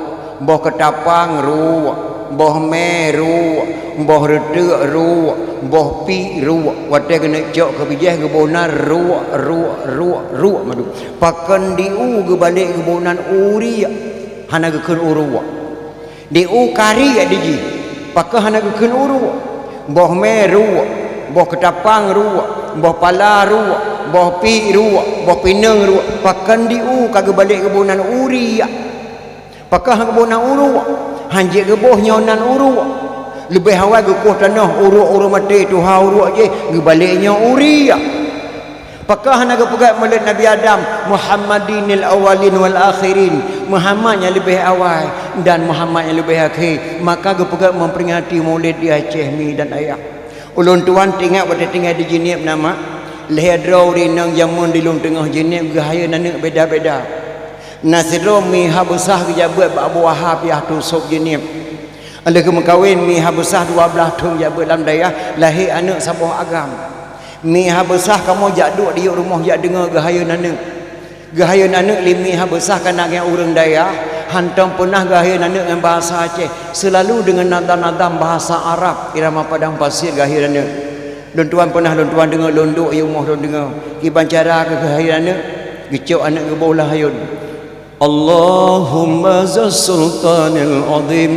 boh keutapang ruek, boh mé ruek, boh reuteuk ruek, boh piek ruek. Watée geuneuk cok keu bijéh geuboh nan ruek, ruek, ruek, ruek madu. Pakon di u geubalek geuboh nan u riek, hana geukheun u ruek. Di u ka riek di jih, pakon hana geukheun u ruek. Boh mé ruek, boh keutapang ruek, boh pala ruek, boh piek ruek, boh pineung ruek, pakon di u ka geubalek geuboh nan u riek. Pakon hana geuboh nan u ruek, han jeuet geuboh nyoe nan u ruek. Leubeh awai geukoh tanoh u ruek ureuëng maté, tuha u ruek jih, geubalek nyoe u riek. Pakon hana geupeugét Maulid Nabi Adam, Muhammadinil awwalin wal akhirin, Muhammad nyang leubeh awai dan Muhammad nyang leubeh akhé, maka geupeugét memperingati Maulid di Aceh mi dan ayah. Ulôn tuan teuingat watée tinggai di Jeunieb na mak, lhée droe ureuëng inong jameun di Lueng Teungoh Jeunieb geuhayeu aneuk beda-beda. Na sidroe mi Habeusyah geujak beuet bak Abu Wahab yah tu sôb Jeunieb. Lheueh geumeukawen mi Habeusyah dua blaih thon jak beuet lam dayah, lahé aneuk saboh agam. Mi Habeusyah kamoe jak duek di yup rumoh jak deungoe geuhayeu aneuk. Geuhayeu aneuk lé mi Habeusyah kana geuh ureuëng dayah, hántom peureunah geuhayeu aneuk ngon bahasa Aceh, seulalu deungon nadam-nadam bahasa Arab, irama padang pasir geuhayeu aneuk. Lôn tuan peureunah lôn tuan deungoe, lôn duek yup rumoh lôn deungoe. Kiban cara geuhayeu aneuk, geucok aneuk geuboh lam hayôn. اللهم ذا السلطان العظيم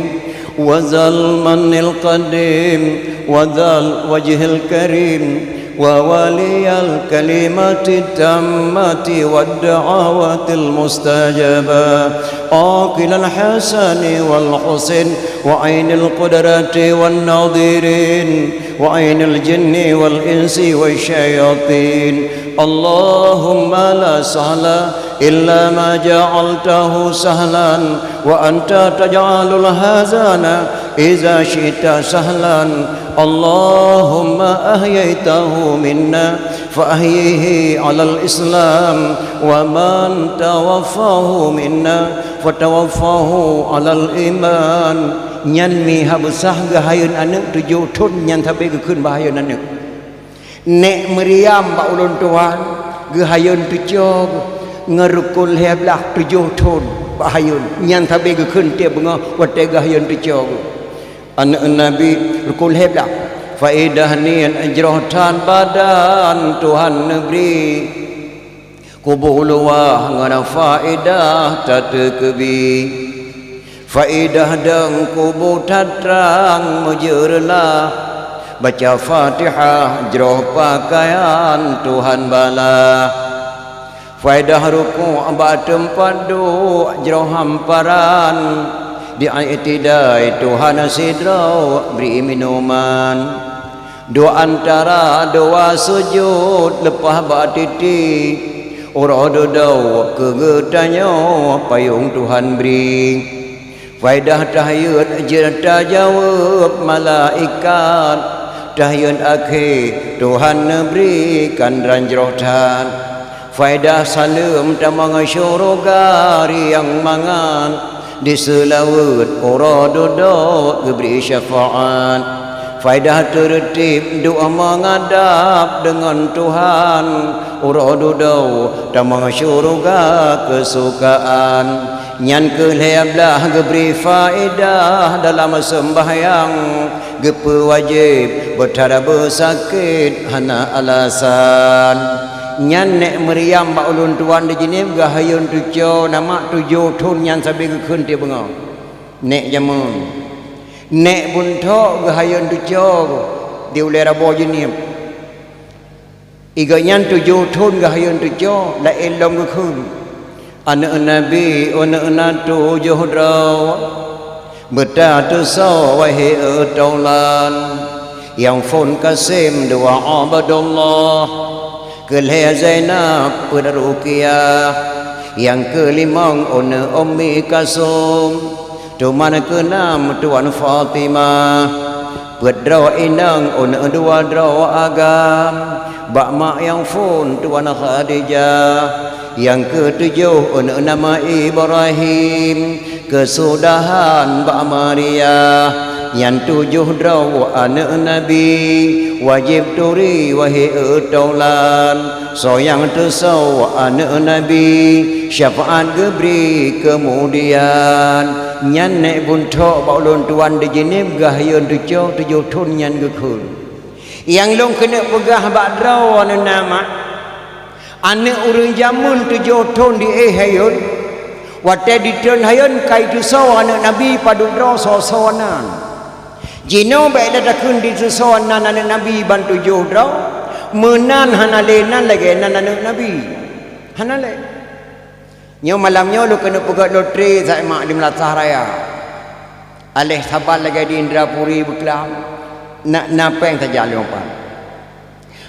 وذا المن القديم وذا الوجه الكريم وولي الكلمة التامة والدعوة المستجابة، عاقل الحسن والحسين وعين القدرة والناظرين وعين الجن والإنس والشياطين. اللهم لا سهل إلا ما جعلته سهلا وأنت تجعل الحزن إذا شئت سهلا. اللهم أحييته منا Fa ahyihi 'alal Islam, wa man tawaffahu minna fatawaffahu 'alal iman. Nyan meuhah beusah geuhayôn aneuëk tujoh thon nyan sabe geukheun bak hayôn aneuëk. Nék Maryam bak ulôn tuan geuhayôn tujoh ngon rukon lhée blaih tujoh thon bak hayôn nyan sabe geukheun tieb beungoh watée geuhayôn tujoh. Aneuëk Nabi rukon lhée blaih. Faedah niet jroh that badan Tuhan neubri. Kubu luwah ngon faedah tateukeubi. Faedah dong kubu that trang meujeureulah. Baca Fatihah jroh pakaian Tuhan bala. Faedah rukuk bak teumpat duek jroh hamparan, di i'tidai Tuhan sidroe bri minuman. Dua antara dua sujud leupah bak titi, uroe dudoe keu geutanyoe payong Tuhan bri. Faedah tahiyat jeuet tajaweueb malaikat, tahiyat akhé Tuhan neubri kandran jroh that. Faedah saleuem tamong syuruga riang mangat, diseulaweuet uroe dudoe geubri syafaat. Faedah teureutib doa meungadab deungon Tuhan, uroe dudoe tamong syuruga keusukaan. Nyan keuh lhée blaih geubri faedah dalam seumbahyang, geupeuwajéb beutara beusakét hana alasan. Nyan nék Maryam bak ulôn tuan di Jeunieb geuhayôn tujoh nama tujoh thon nyan sabe geukheun tieb beungoh. Nék jameun. Nék Bunthok geuhayôn tujoh di ulée Rabo Jeunieb. Igeuh nyan tujoh thon geuhayôn tujoh laén lom geukheun. Aneuëk Nabi, aneuëk na tujoh droe, beutatusoe wahé taulan. Nyang phon Kasim dua Abdullah, keu lhée Zainab peuet Ruqyah, nyang keulimong aneuëk Ummi Kalsum, teuma keunam Tuan Fatimah. Peuet droe inong aneuëk dua droe agam, bak mak nyang phon Tuan Khadijah. Nyang keutujoh aneuëk nama Ibrahim, keusudahan bak Maria. Nyan tujoh droe aneuëk Nabi, wajéb turi wahé taulan. Soe nyang tusoe aneuëk Nabi, syafaat geubri keumudian. Nyan nék Bunthok bak ulôn tuan di Jeunieb geuhayôn tujoh, tujoh thon nyan geukheun. Nyang lôn keuneuk peugah bak droe aneuëk na mak, aneuëk ureuëng jameun tujoh thon di éh hayôn, watée di thon hayôn ka itusoe aneuëk Nabi padub droe soe-soe nan. Jinoe bék lé takheun ditusoe nan aneuëk Nabi ban tujoh droe, meunan hana lé nan lagée nan aneuëk Nabi. Hana lé. Nyoe malam nyoe lôn keuneuk peugét lotre saék mak di Meulasah Raya. Aléh saban lagée di Indrapuri beuklam, na, na péng saja lôn pat.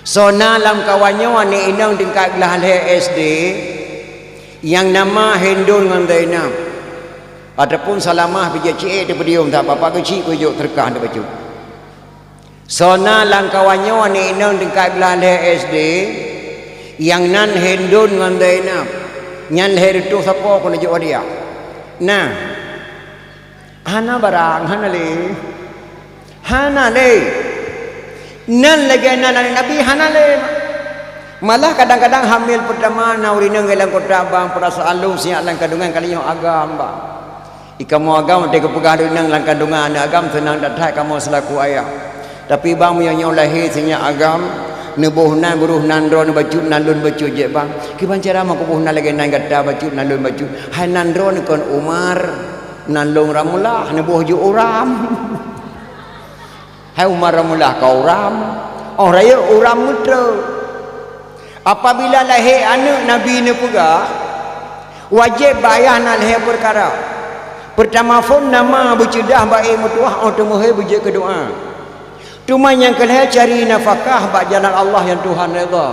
Soe na lam kawan nyoe aneuëk inong tingkat glah lhée S D, nyang nama Hindun ngon Zainab, ataupun Salamah bijéh ciek teupeudiom that bapak keuchik kujok teureukah teubacut. Soe na lam kawan nyoe aneuëk inong tingkat glah lhée S D, nyang nan Hindun ngon Zainab, nyan lhée reutôh sapo keuneuk jok hadiah. Nah, hana barang, hana lé. Hana lé. Nan lagée nan aneuëk Nabi hana lé. Malah kadang-kadang hamil peurtama na ureuëng inong lam kota bang, peurasaan lôn sinyak lam kandungan kali nyoe agam bang. Di kamoe agam watée geupeugah lé inong lam kandungan aneuëk agam seunang that-that kamoe seulaku ayah. Tapi bang meunyoe nyoe lahé sinyak agam, neuboh nan, buroh nan droeneuh bacut, nan lôn bacut jeuet bang. Kiban cara meukuboh nan lagée nan gata bacut, nan lôn bacut. Hai nan droeneuh kon Umar, nan lôn Ramulah, neuboh jeuet Uram. Hai Umar Ramulah ka Uram, óh rayeuk Uram meutrok. Apabila lahé aneuëk Nabi neupeugah, wajéb bak ayah na lhée peukara. Peurtama phon nama beuceudah bak éh meutuwah óh teumeuhé beujeuet keu doá. Teuma nyang keulhée cari nafakah bak jalan Allah nyang Tuhan redha.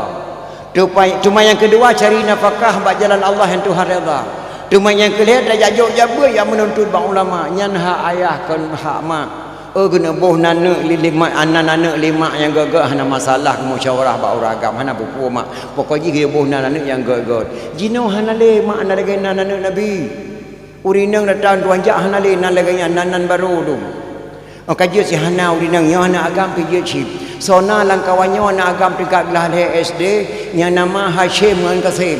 Tupai-, teuma nyang keudua cari nafakah bak jalan Allah nyang Tuhan redha. Teuma nyang keulhée tajak jok jak beuet jak meununtut bak ulama, nyan hak ayah kon hak mak. Oh, keuneuk boh nan aneuk li-, lima, nan aneuk lima nyang gét-gét hana masalah, musyawarah bak ureueng agam, hana peue-peue mak. Pokok jih geuboh nan aneuk nyang gét-gét. Jinoe hana lé mak, hana lagée nan aneuk Nabi. Ureueng inong datang tuan jak hana lé nan lagée nyan, nan, nan barô dum. Oh, ka jeuet si hana ureueng inong nyoe aneuk agam ka jeuet si. Soe na lam kawan nyoe aneuk agam tingkat glah lhée S D, nyang nama Hasyim ngon Kasim.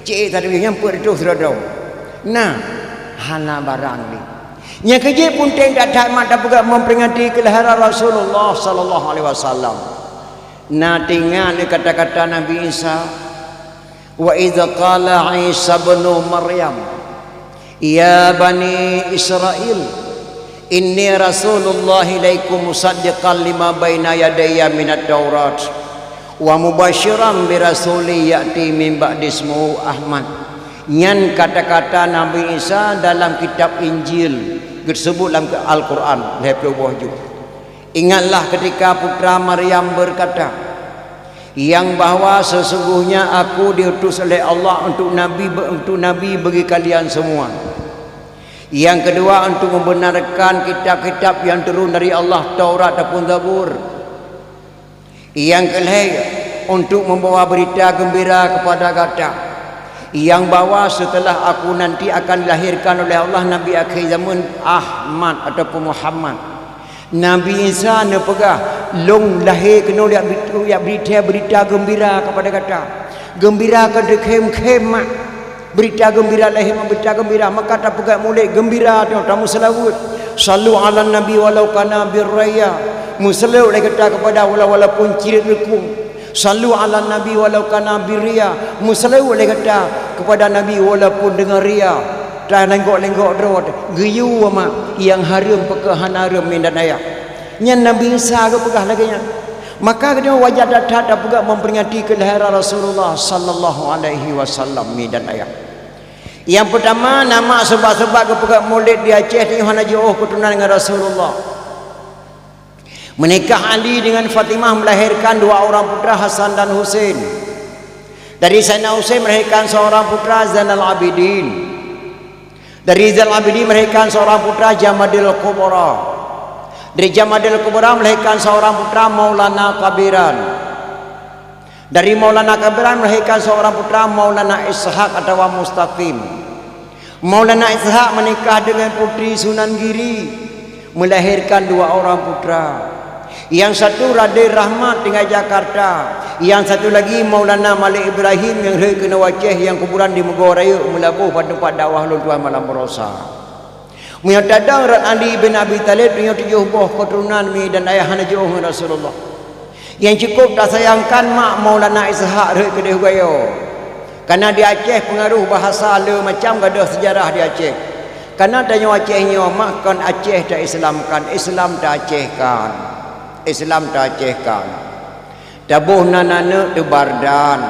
Cit that nyang peuet reutôh sidroe-droe. Nah, hana barang lé. Nyang keujeuet peunteng that-that mak tapeugah memperingati keulahiran Rasulullah sallallahu alaihi wasallam. Na teuingat kata-kata Nabi Isa, "Wa idz qala Isa ibnu Maryam, ya bani Israil, inni rasulullah ilaikum musaddiqan lima baina yadayya minat Taurat, wa mubasyiran bi rasuli ya'ti min ba'di ismuhu Ahmad." Nyan kata-kata Nabi Isa dalam kitab Injil, geuseubut lam Al-Quran lhée ploh boh juz. Ingatlah ketika putra Maryam berkata, yang bahwa sesungguhnya aku diutus oleh Allah untuk nabi, untuk nabi bagi kalian semua. Yang kedua, untuk membenarkan kitab-kitab yang turun dari Allah, Taurat ataupun Zabur. Nyang keu lhée, untuk membawa berita gembira kepada gata, nyang bahwa setelah aku nanti akan dilahirkan oleh Allah Nabi akhé zaman Ahmad ataupun Muhammad. Nabi Isa neupeugah, "Lôn lahé keunoe jak bri-, jak berita, berita gembira kepada gata." Gembira ka teukhém-khém mak. Berita gembira lahé mak, berita gembira, maka tapeugah mulod gembira nyoe tameuseulaweuet. Sallu 'alan nabi walau kana birraya. Meuseulaweuet lé gata kepada wala-, walaupun cirit reukung. Sallu 'alan nabi walau kana birriya. Meuseulaweuet lé gata kepada nabi walaupun deungon riya. Talenggok-lenggok droe, geuyue mak nyang hareuem pakon hana hareuem midan ayah. Nyan Nabi Isa geupeugah lagée nyan. Maka keudroe wajar that-that tapeugah memperingati keulahiran Rasulullah sallallahu alaihi wasallam midan ayah. Nyang peutama, na mak seubab-seubab geupeugah mulod di Aceh tanyoe hana jiôh keuturonan ngon Rasulullah. Meunikah Ali dengan Fatimah melahirkan dua orang putra, Hasan dan Husein. Dari Saidina Husein melahirkan seorang putra, Zainal Abidin. Dari Zainal Abidin melahirkan seorang putra, Jamadil Kubra. Dari Jamadil Kubra melahirkan seorang putra, Maulana Kabiran. Dari Maulana Kabiran melahirkan seorang putra, Maulana Ishak atawa Mustaqim. Maulana Ishak menikah dengan Putri Sunan Giri, melahirkan dua orang putra. Yang satu Raden Rahmat tinggai Jakarta, yang satu lagi Maulana Malik Ibrahim nyang rhot keunoe Aceh nyang kuburan di Meugong Rayeuk, Meulaboh, bak teumpat dakwah lôn tuan malam baroesa. Meunyoe tadong rot Ali bin Abi Thalib, tanyoe tujoh boh keuturonan midan ayah hana jiôh ngon Rasulullah. Nyang cukup tasayangkan mak Maulana Ishak rhot keudeh Gayo. Karena di Aceh pengaruh bahasa le macam, gadôh sejarah di Aceh. Karena tanyoe Aceh nyoe mak kon Aceh ta-Islamkan, Islam ta-Acehkan. Islam ta-Acehkan. Taboh nan aneuk teuh Bardan,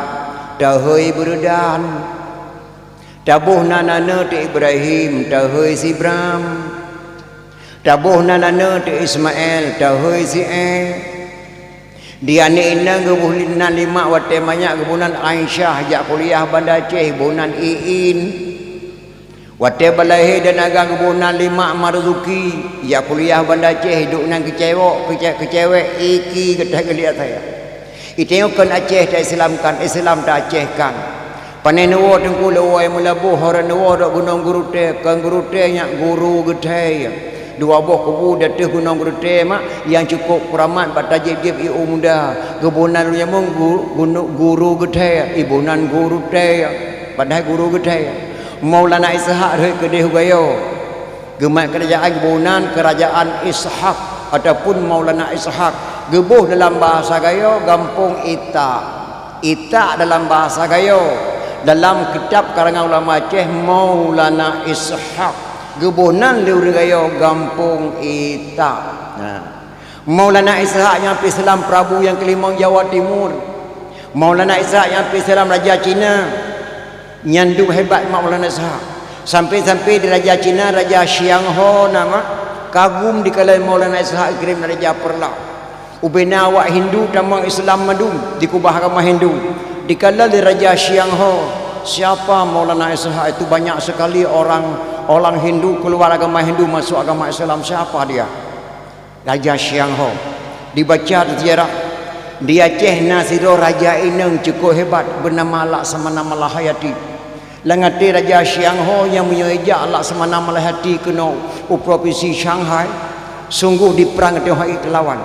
teuhôi Beureudan. Taboh nan aneuk teuh Ibrahim, teuhôi Sibram. Taboh nan aneuk teuh Ismail, teuhôi Si'é. Di aneuk inong geuboh li-, nan lima watée manyak geuboh nan Aisyah, jak kuliah Banda Aceh, boh nan Iin. Watée balahé dan agam geuboh nan lima Marzuki, jak kuliah Banda Aceh, duek nan keucewok, keuce-, keucewek, Iki, geutai geuliat saya. Itanyoe kon Aceh ta-Islamkan, Islam ta-Acehkan. Pané neuwoe Teungku lé woe Meulaboh, hora neuwoe rot Gunong Geurutée, kon Geurutée nyak Guru Geuthée. Dua boh kubu di ateueh Gunong Geurutée mak, nyang cukup keuramat bak tajieb-jieb ié muda. Geuboh nan lôn nyamong gu-, gunu-, Guru Geuthée, iboh nan Gurutée, padahai Guru Geuthée. Maulana Ishak rhot keudeh Gayo. Geumat keurajaan geuboh nan Keurajaan Ishak ataupun Maulana Ishak. Geuboh dalam bahasa Gayo gampông Itak. Itak dalam bahasa Gayo. Dalam kitab karangan ulama Aceh Maulana Ishak. Geuboh nan lé ureuëng Gayo gampông Itak. Nah. Maulana Ishak nyang pih Islam Prabu nyang keulimong Jawa Timur. Maulana Ishak nyang pih Islam Raja Cina. Nyan dum hebat Maulana Ishak. Sampai-sampai di Raja Cina, Raja Xiang Ho nama, kagum dikala Maulana Ishak geukirém Raja Perla. Ubena awak Hindu tamong Islam mandum, dikubah agama Hindu. Dikala lé Raja Xiang Ho, siapa Maulana Ishak itu, banyak sekali orang, orang Hindu keluar agama Hindu masuk agama Islam, siapa dia? Raja Siang Ho. Dibaca di sejarah, di Aceh na sidroe raja inong cukup hebat bernama Laksamana Malahayati. Lam até Raja Siang Ho nyang meunyoe ijak Laksamana Malahayati keunoe u provinsi Shanghai, sungguh diprang teungoh hai teulawan.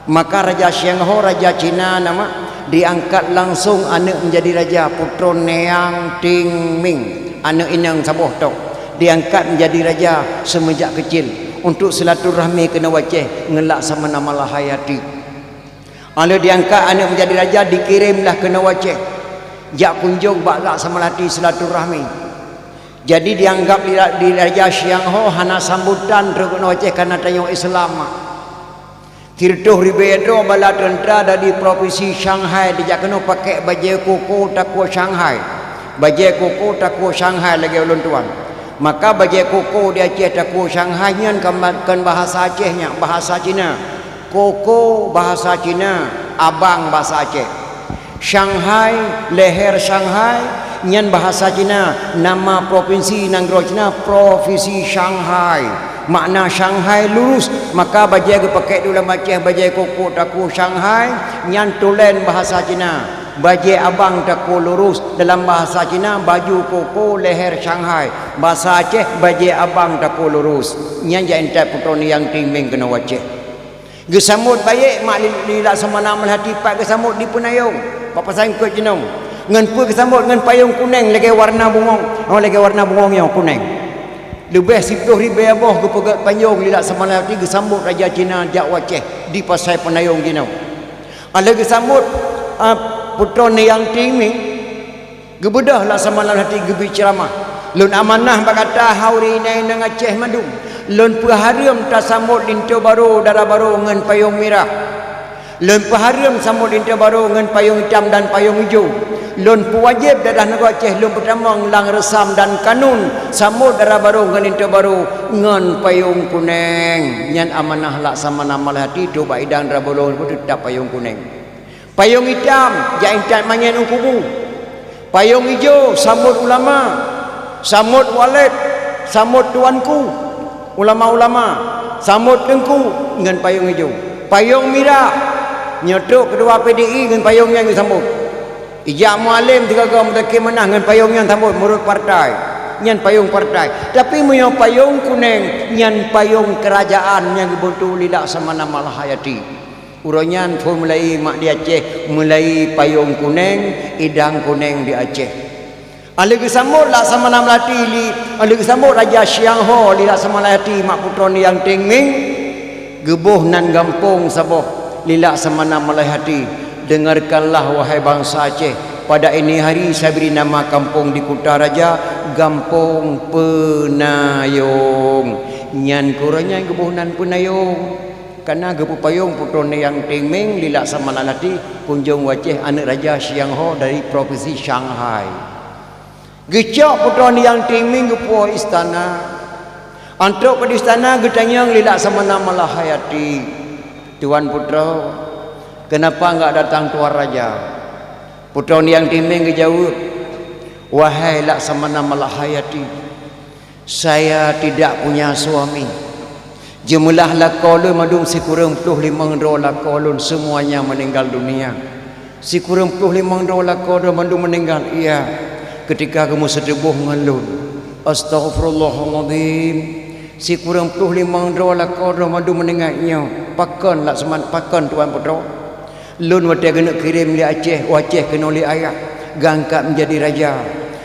Maka Raja Siang Ho, raja Cina nama, diangkat langsung aneuk menjadi raja, putroe Niang Ting Ming, aneuk inong saboh tok, diangkat menjadi raja semenjak kecil untuk silaturahmi keunoe u Aceh ngon Laksamana Malahayati. Alheuh diangkat aneuk menjadi raja, dikirémlah keunoe u Aceh jak kunjong bak Laksamana Malahayati silaturahmi. Jadi dianggap di, di Raja Siang Ho hana sambutan trok keunoe u Aceh kareuna tanyoe Islam. Sireutôh ribée droe bala teuntra dari provinsi Shanghai dijak keunoe pakék bajée koko takue Shanghai. Bajée koko takue Shanghai lagée ulôn tuan. Maka bajée koko di Aceh takue Shanghai nyan kon, kon bahasa Aceh nyan, bahasa Cina. Koko bahasa Cina, abang bahasa Aceh. Shanghai, leher Shanghai, nyan bahasa Cina, nama provinsi nanggroe Cina, Provinsi Shanghai. Makna Shanghai lurus, maka bajée geupakék di lam Aceh, bajée koko takue Shanghai, nyan tulen bahasa Cina. Bajée abang takue lurus, dalam bahasa Cina, baju koko leher Shanghai. Bahasa Aceh, bajée abang takue lurus. Nyan jak intat putroe Niang Ting Ming keunoe u Aceh. Geusambot bayeuk mak li, li Laksamana Malahayati, pat geusambot dipeunayong bak pasan keuet jinong. Ngon peue geusambot? Ngon payong kuneng lagée warna bungong, oh, lagée warna bungong nyoe kuneng. Leubeh siplôh ribée boh geupeugét payong li Laksamana Malahayati geusambot raja Cina jak u Aceh di pasai peunayong jinoe. Alheuh geusambot, ah, putroe Niang Ting Ming, geubeudôh Laksamana Malahayati geubri ceuramah. Lôn amanah bak gata hai ureuëng inong Aceh mandum, lôn peuhareuem tasambot linto barô dara barô ngon payong mirah. Lôn peuhareuem sambot linto barô ngon payong itam dan payong ijo. Lôn peuwajéb daerah nanggroe Aceh lôn peutamong lam reusam dan kanun sambot dara barô ngon linto barô ngon payong kuneng. Nyan amanah Laksamana Malahayati trok bak idang dara barô teutap payong kuneng. Payong itam jak intat manyét u kubu. Payong ijo sambot ulama, sambot walét, sambot tuanku, ulama-ulama, sambot teungku ngon payong ijo. Payong mirah nyoe trok keutua P D I ngon payong nyan geusambot. Ijak mualem sigoe-goe muzakir manah ngon payong nyan sambot meunurot partai. Nyan payong partai. Tapi meunyoe payong kuneng, nyan payong keurajaan nyang geubeuntuk li Laksamana Malahayati. Uroe nyan phon mulai mak di Aceh, mulai payong kuneng, idang kuneng di Aceh. Alheuh geusambot Laksamana Malahayati li, alheuh geusambot Raja Siang Ho li Laksamana Malahayati mak putroe Niang Ting Ming, geuboh nan gampông saboh li Laksamana Malahayati. Dengarkanlah, wahai bansa Aceh, pada ini hari saya beri nama kampung di Kuta Raja, Gampông Peunayong. Nyan keuh uroe nyan geuboh nan Peunayong. Kana geupeupayong putroe Niang Ting Ming li Laksamana Malahayati kunjong u Aceh, aneuk Raja Siang Ho dari provinsi Shanghai. Geucok putroe Niang Ting Ming geupuwoe istana. Antrok keu di istana geutanyong li Laksamana Malahayati, "Tuan putroe, kenapa enggak datang tuan raja?" Putroe Niang Ting Ming geujaweueb, "Wahai Laksamana Malahayati, saya tidak punya suami. Jeumeulah lakoe lôn mandum sikureueng ploh limong droe lakoe lôn, semuanya meninggal dunia. Sikureueng ploh limong droe lakoe droe mandum meninggal, iya, ketika geumeuseuteuboh ngon lôn." Astaghfirullahalazim. Sikureueng ploh limong droe lakoe droe mandum meninggal nyoe. Pakon Laksaman-, pakon tuan putroe? Lôn watée geuneuk kirém lé Aceh, u Aceh keunoe lé ayah, geuangkat menjadi raja.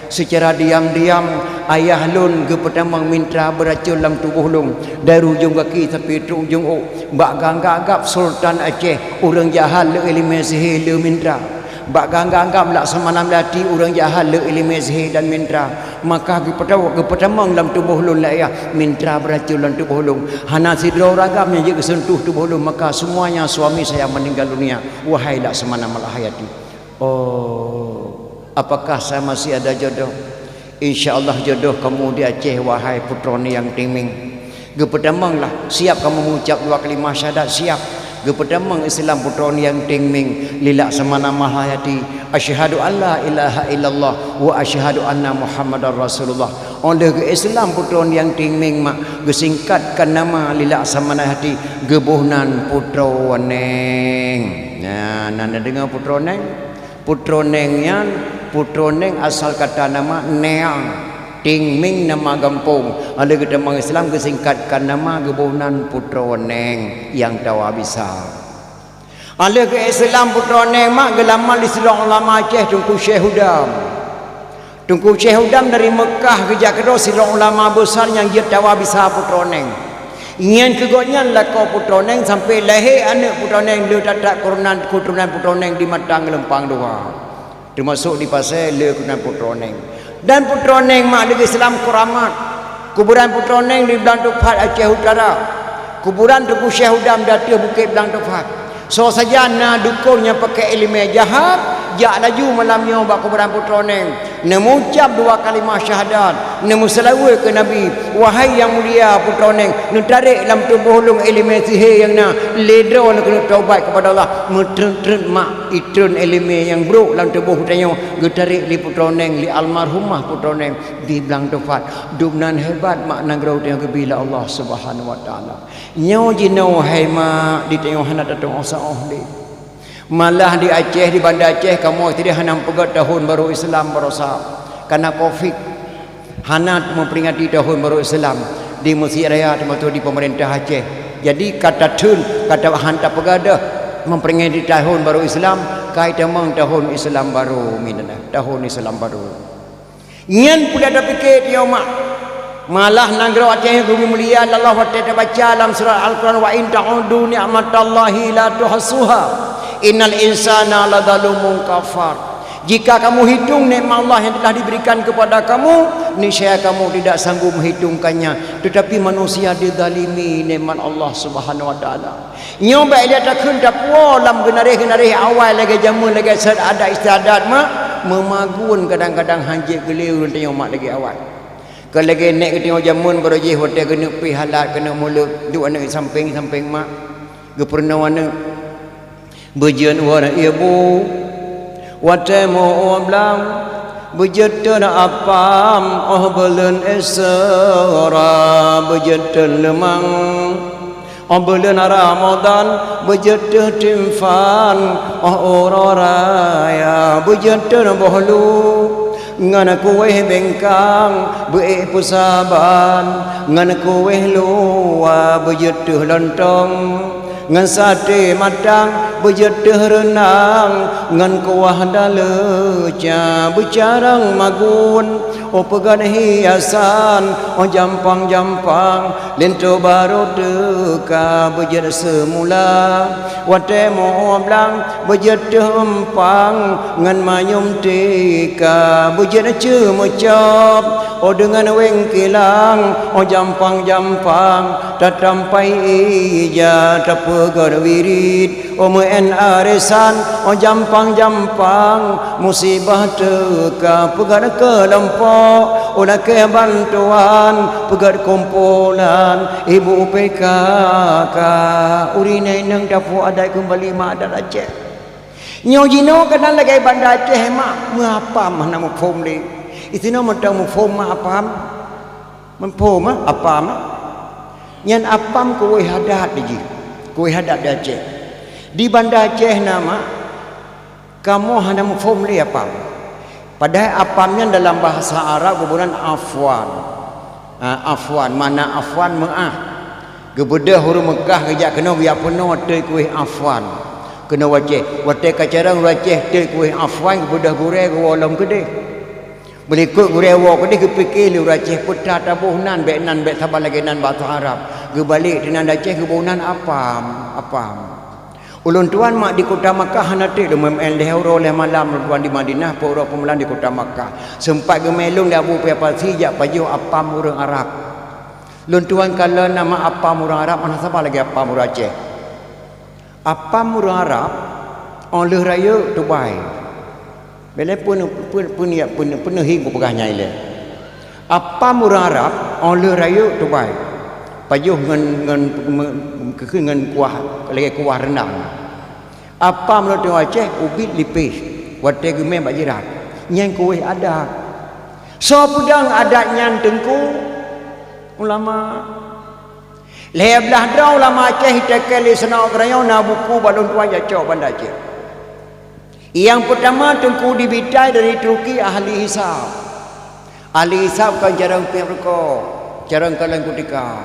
Secara diam-diam, ayah lôn geupeutamong mintra beuracon lam tuboh lôn, dari ujong gaki sampai trok ujong ôk. Bak geuanggab-anggab Sultan Aceh, ureuëng jahat lé iéleumé sihé lé mintra. Bak geuanggab-anggab Laksamana Malahayati, ureuëng jahat lé iéleumé sihé dan mintra. Maka geupeutamong, geupeutamong lam tuboh lôn lé ayah, mintra beuracon lam tuboh lôn. Hana sidroe ureuëng agam nyang jeuet geuseuntuh tuboh lôn, maka semuanya suami saya meninggal dunia, wahai Laksamana Malahayati. Oh, apakah saya masih ada jodoh? Insya Allah jodoh kamu di Aceh, wahai putroe Niang Ting Ming. Geupeutamonglah, siap kamu mengucap dua kalimah syahadat, siap. Geupeutamong Islam putroe nyang tieng mieng li Laksamana Mahayati, "Asyhadu an la ilaha illallah wa asyhadu anna Muhammadar Rasulullah." Óh lheueh geu-Islam putroe nyang tieng mieng mak, geusingkatkan nama li Laksamana Mahayati, geuboh nan Putroe Neng. Nah, na neudeungoe Putroe Neng? Putroe Neng nyan, Putroe Neng asal kata nama Neang, tieng mieng nama gampông. Óh lheueh geutamong Islam geusingkatkan nama geuboh nan Putroe Neng nyang tawa bisa. Óh lheueh geu-Islam Putroe Neng mak geulamat lé sidroe ulama Aceh Teungku Syekh Hudam. Teungku Syekh Hudam dari Meukah geujak keudroe sidroe ulama besar nyang jeuet tawa bisa Putroe Neng. Nyan keu gobnyan lakoe Putroe Neng sampoe lahé aneuëk Putroe Neng le that-that keuturonan, keuturonan Putroe Neng di mata geulumpang dua. Teumasok di Pasé le keuturonan Putroe Neng. Dan Putroe Neng mak lagée Islam keuramat. Kuburan Putroe Neng di Blang Teupat Aceh Utara. Kuburan Teungku Syekh Hudam di ateueh Bukét Blang Teupat. Soe saja na dukon nyang pakè iéleumé jahat, jak laju malam nyoe bak kuburan Putroe Neng. Neumeucab dua kalimah syahadat, neumeuseulaweuet keu Nabi, "Wahai nyang mulia Putroe Neng, neutarek lam tuboh lôn iéleumé sihé nyang na, lé droe lôn keuneuk taubat keupada Allah." Meutreun-treun mak, itreun iéleumé nyang brok lam tuboh geutanyoe, geutarek lé Putroe Neng, lé almarhumah Putroe Neng di Blang Teupat. Dumnan hebat mak nanggroe tanyoe geubri lé Allah Subhanahu wa Taala. Nyoe jinoe hai mak di tanyoe hana tatu'oh saôh lé. Malah di Aceh, di Banda Aceh, kamoe sideh hana meupeugét tahun barô Islam barosa, kana Covid. Hana meuperingati tahun barô Islam di Mesjid Raya teumasok di peumeurintah Aceh. Jadi ka tatheun, ka ta-, han tapeugah dah meuperingati tahun barô Islam, ka itamong tahun Islam barô, minah tahun Islam barô. Nyan peue tapike tanyoe mak. Malah nanggroe Aceh nyang geubri mulia lé Allah watée tabaca lam surat Al-Quran, "Wa in ta'uddu ni'matallahi la tuhsuha, innal insana ladzalumun kafar." Jika kamu hitung nikmat Allah yang telah diberikan kepada kamu, niscaya kamu tidak sanggup menghitungkannya. Tetapi manusia dizalimi nikmat Allah Subhanahu wa Taala. Nyoe bék lé takheun tapuwoe lam geunaréh-geunaréh awai lagée jameun lagée seuadat istiadat mak, meumagun kadang-kadang han jeuet geulé ureuëng tanyoe mak lagée awai. Ka lagée nék geutanyoe jameun barô jih watée keuneuk pih halat keuneuk mulod duek aneuëk sampéng-sampéng mak. Geupeurunoe aneuëk. Beujeuet won ibu, watée meu-ueb blang, beujeuet teun apam, óh buleuen Isra, beujeuet teun leumang. Óh buleuen Ramadhan, beujeuet teuh timphan, óh uroe raya, beujeuet teun boh lu, ngon kuéh bengkang, beuék peusaban, ngon kuéh luwa, beujeuet teuh lontong. Ngon saté matang, beujeuet teuh reunang, ngon kuah daleuca, beucarang magun, óh peugét hiasan, óh jampang-jampang, linto barô teuka, beujeuet seumula, watée meu-ueb blang, beujeuet teuh eumpang, ngon manyum tika, beujeuet ceumeucab, óh deungon wéng kilang, óh jampang-jampang, tatampai ija, tapeugét wirit, óh meu'en arisan, óh jampang-jampang, musibah teuka, peugét keulompok, óh lakée bantuan, peugét kumpulan, ibu P K K, ureuëng inong tapue adat keumbali mak adat Aceh. Nyoe jinoe keunan lagée Banda Aceh mak, meuapam hana muphom lé. Isinoe mantong muphom mak apam. Muphom, ah, apam, ah. Nyan apam kuéh adat jih. Kuéh adat di Aceh. Di Banda Aceh na mak, kamoe hana muphom lé apam. Padahai apam nyan dalam bahasa Arab geuboh nan afwan. Ha, afwan, makna afwan meu'ah. Geubeudôh ureuëng Meukah geujak keunoe geujak peunoh teuh kuéh afwan. Keunoe u Aceh, watée ka carông u Aceh teuh kuéh afwan geubeudôh gurée geuwoe lom keudeh. Meulikot gurée woe keudeh geupike lé ureuëng Aceh peue that taboh nan, bék nan, bék saban lagée nan bak Arab. Geubalek teuh nan Aceh geuboh nan apam, apam. Ulôn tuan mak di kota Makkah hana treb lôn meu'en lhée uroe lhée malam lôn tuan di Madinah, peuet uroe peuet malam di kota Makkah. Seumpat geumé lôn lé Abu Paya Pasi jak pajoh apam ureuëng Arab. Lôn tuan kalon nama apam ureuëng Arab hana saban lagée apam ureuëng Aceh. Apam ureuëng Arab óh lheueh rayeuk tubai. Bèlèe peue, peue, peue, peue, peue, peue neuhing kupeugah nyan ilée. Apam ureuëng Arab óh lheueh rayeuk tubai. Pajoh ngon, ngon, ngon kuah, lagée kuah rendang. Apam lôn teungoh Aceh, ubit lipéh, watée geumé bak jirat. Nyan kuweh adat. Soe peudong adat nyan, Teungku? Ulama. Lhée blaih droe ulama Aceh itakée lé Seunok Keurayoe, na buku bak lôn tuan jak cok Banda Aceh. Nyang peutama, Teungku Dibitai dari Turki, ahli hisab. Ahli hisab kon carông piep rukok, carông kalon kutika.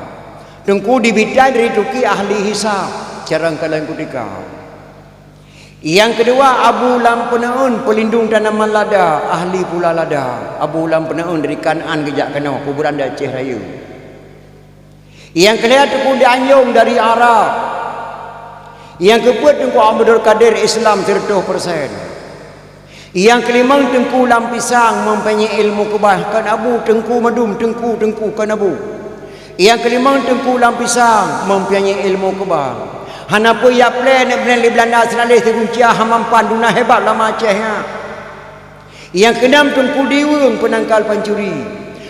Teungku Dibitai dari Turki, ahli hisab, carông kalon kutika. Nyang keudua, Abu Lam Peuneuen, peulindong tanaman lada, ahli pula lada. Abu Lam Peuneuen dari Kanaan geujak keunoe, kuburan di Aceh Rayeuk. Nyang keulhèe, Teungku Danjong dari Arab. Nyang keupeuet, Teungku Abdul Kadir, Islam siratoh persen. Nyang keulimong, Teungku Lam Pisang, mempunyai ilmu keuban, kon Abu, Teungku Madum, Teungku, Teungku, kon Abu. Nyang keulimong, Teungku Lam Pisang, mempunyai ilmu keuban. Hana peue jak plè, neuk beuneuk lé Beulanda, seulaléh sigunci, hana mampan, duna hebat ulama Aceh nyan. Nyang keunam, Teungku Diweueng, peunangkal pancuri.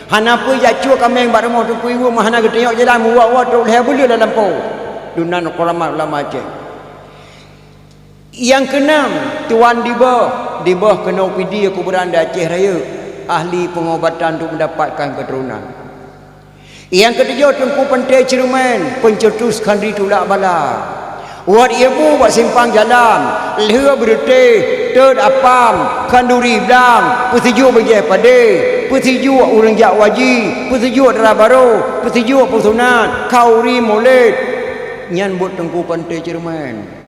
Hana peue jak cue kaméng bak rumoh Teungku Diweueng, meuhana geutunyok jalan, meuwat-wat trok lhèe buleuen lam lampôh. Duna keuhormat ulama Aceh. Nyang keunam, Tuan Dibôh, Dibôh keunoe Pidie, kuburan di Aceh Rayeuk, ahli pengobatan untuk mendapatkan keturunan. Nyang keutujoh, Teungku Panté Ceureumèn, pencetus khanduri tulak bala. Wot ié bu bak simpang jalan, lheueh beureuteh, tôt apam, khanduri blang, peusijuek beujéh padé, peusijuek ureueng jak waji, peusijuek dara barô, peusijuek peusunat, khanduri mulod. Nyan buet Teungku Panté Ceureumèn.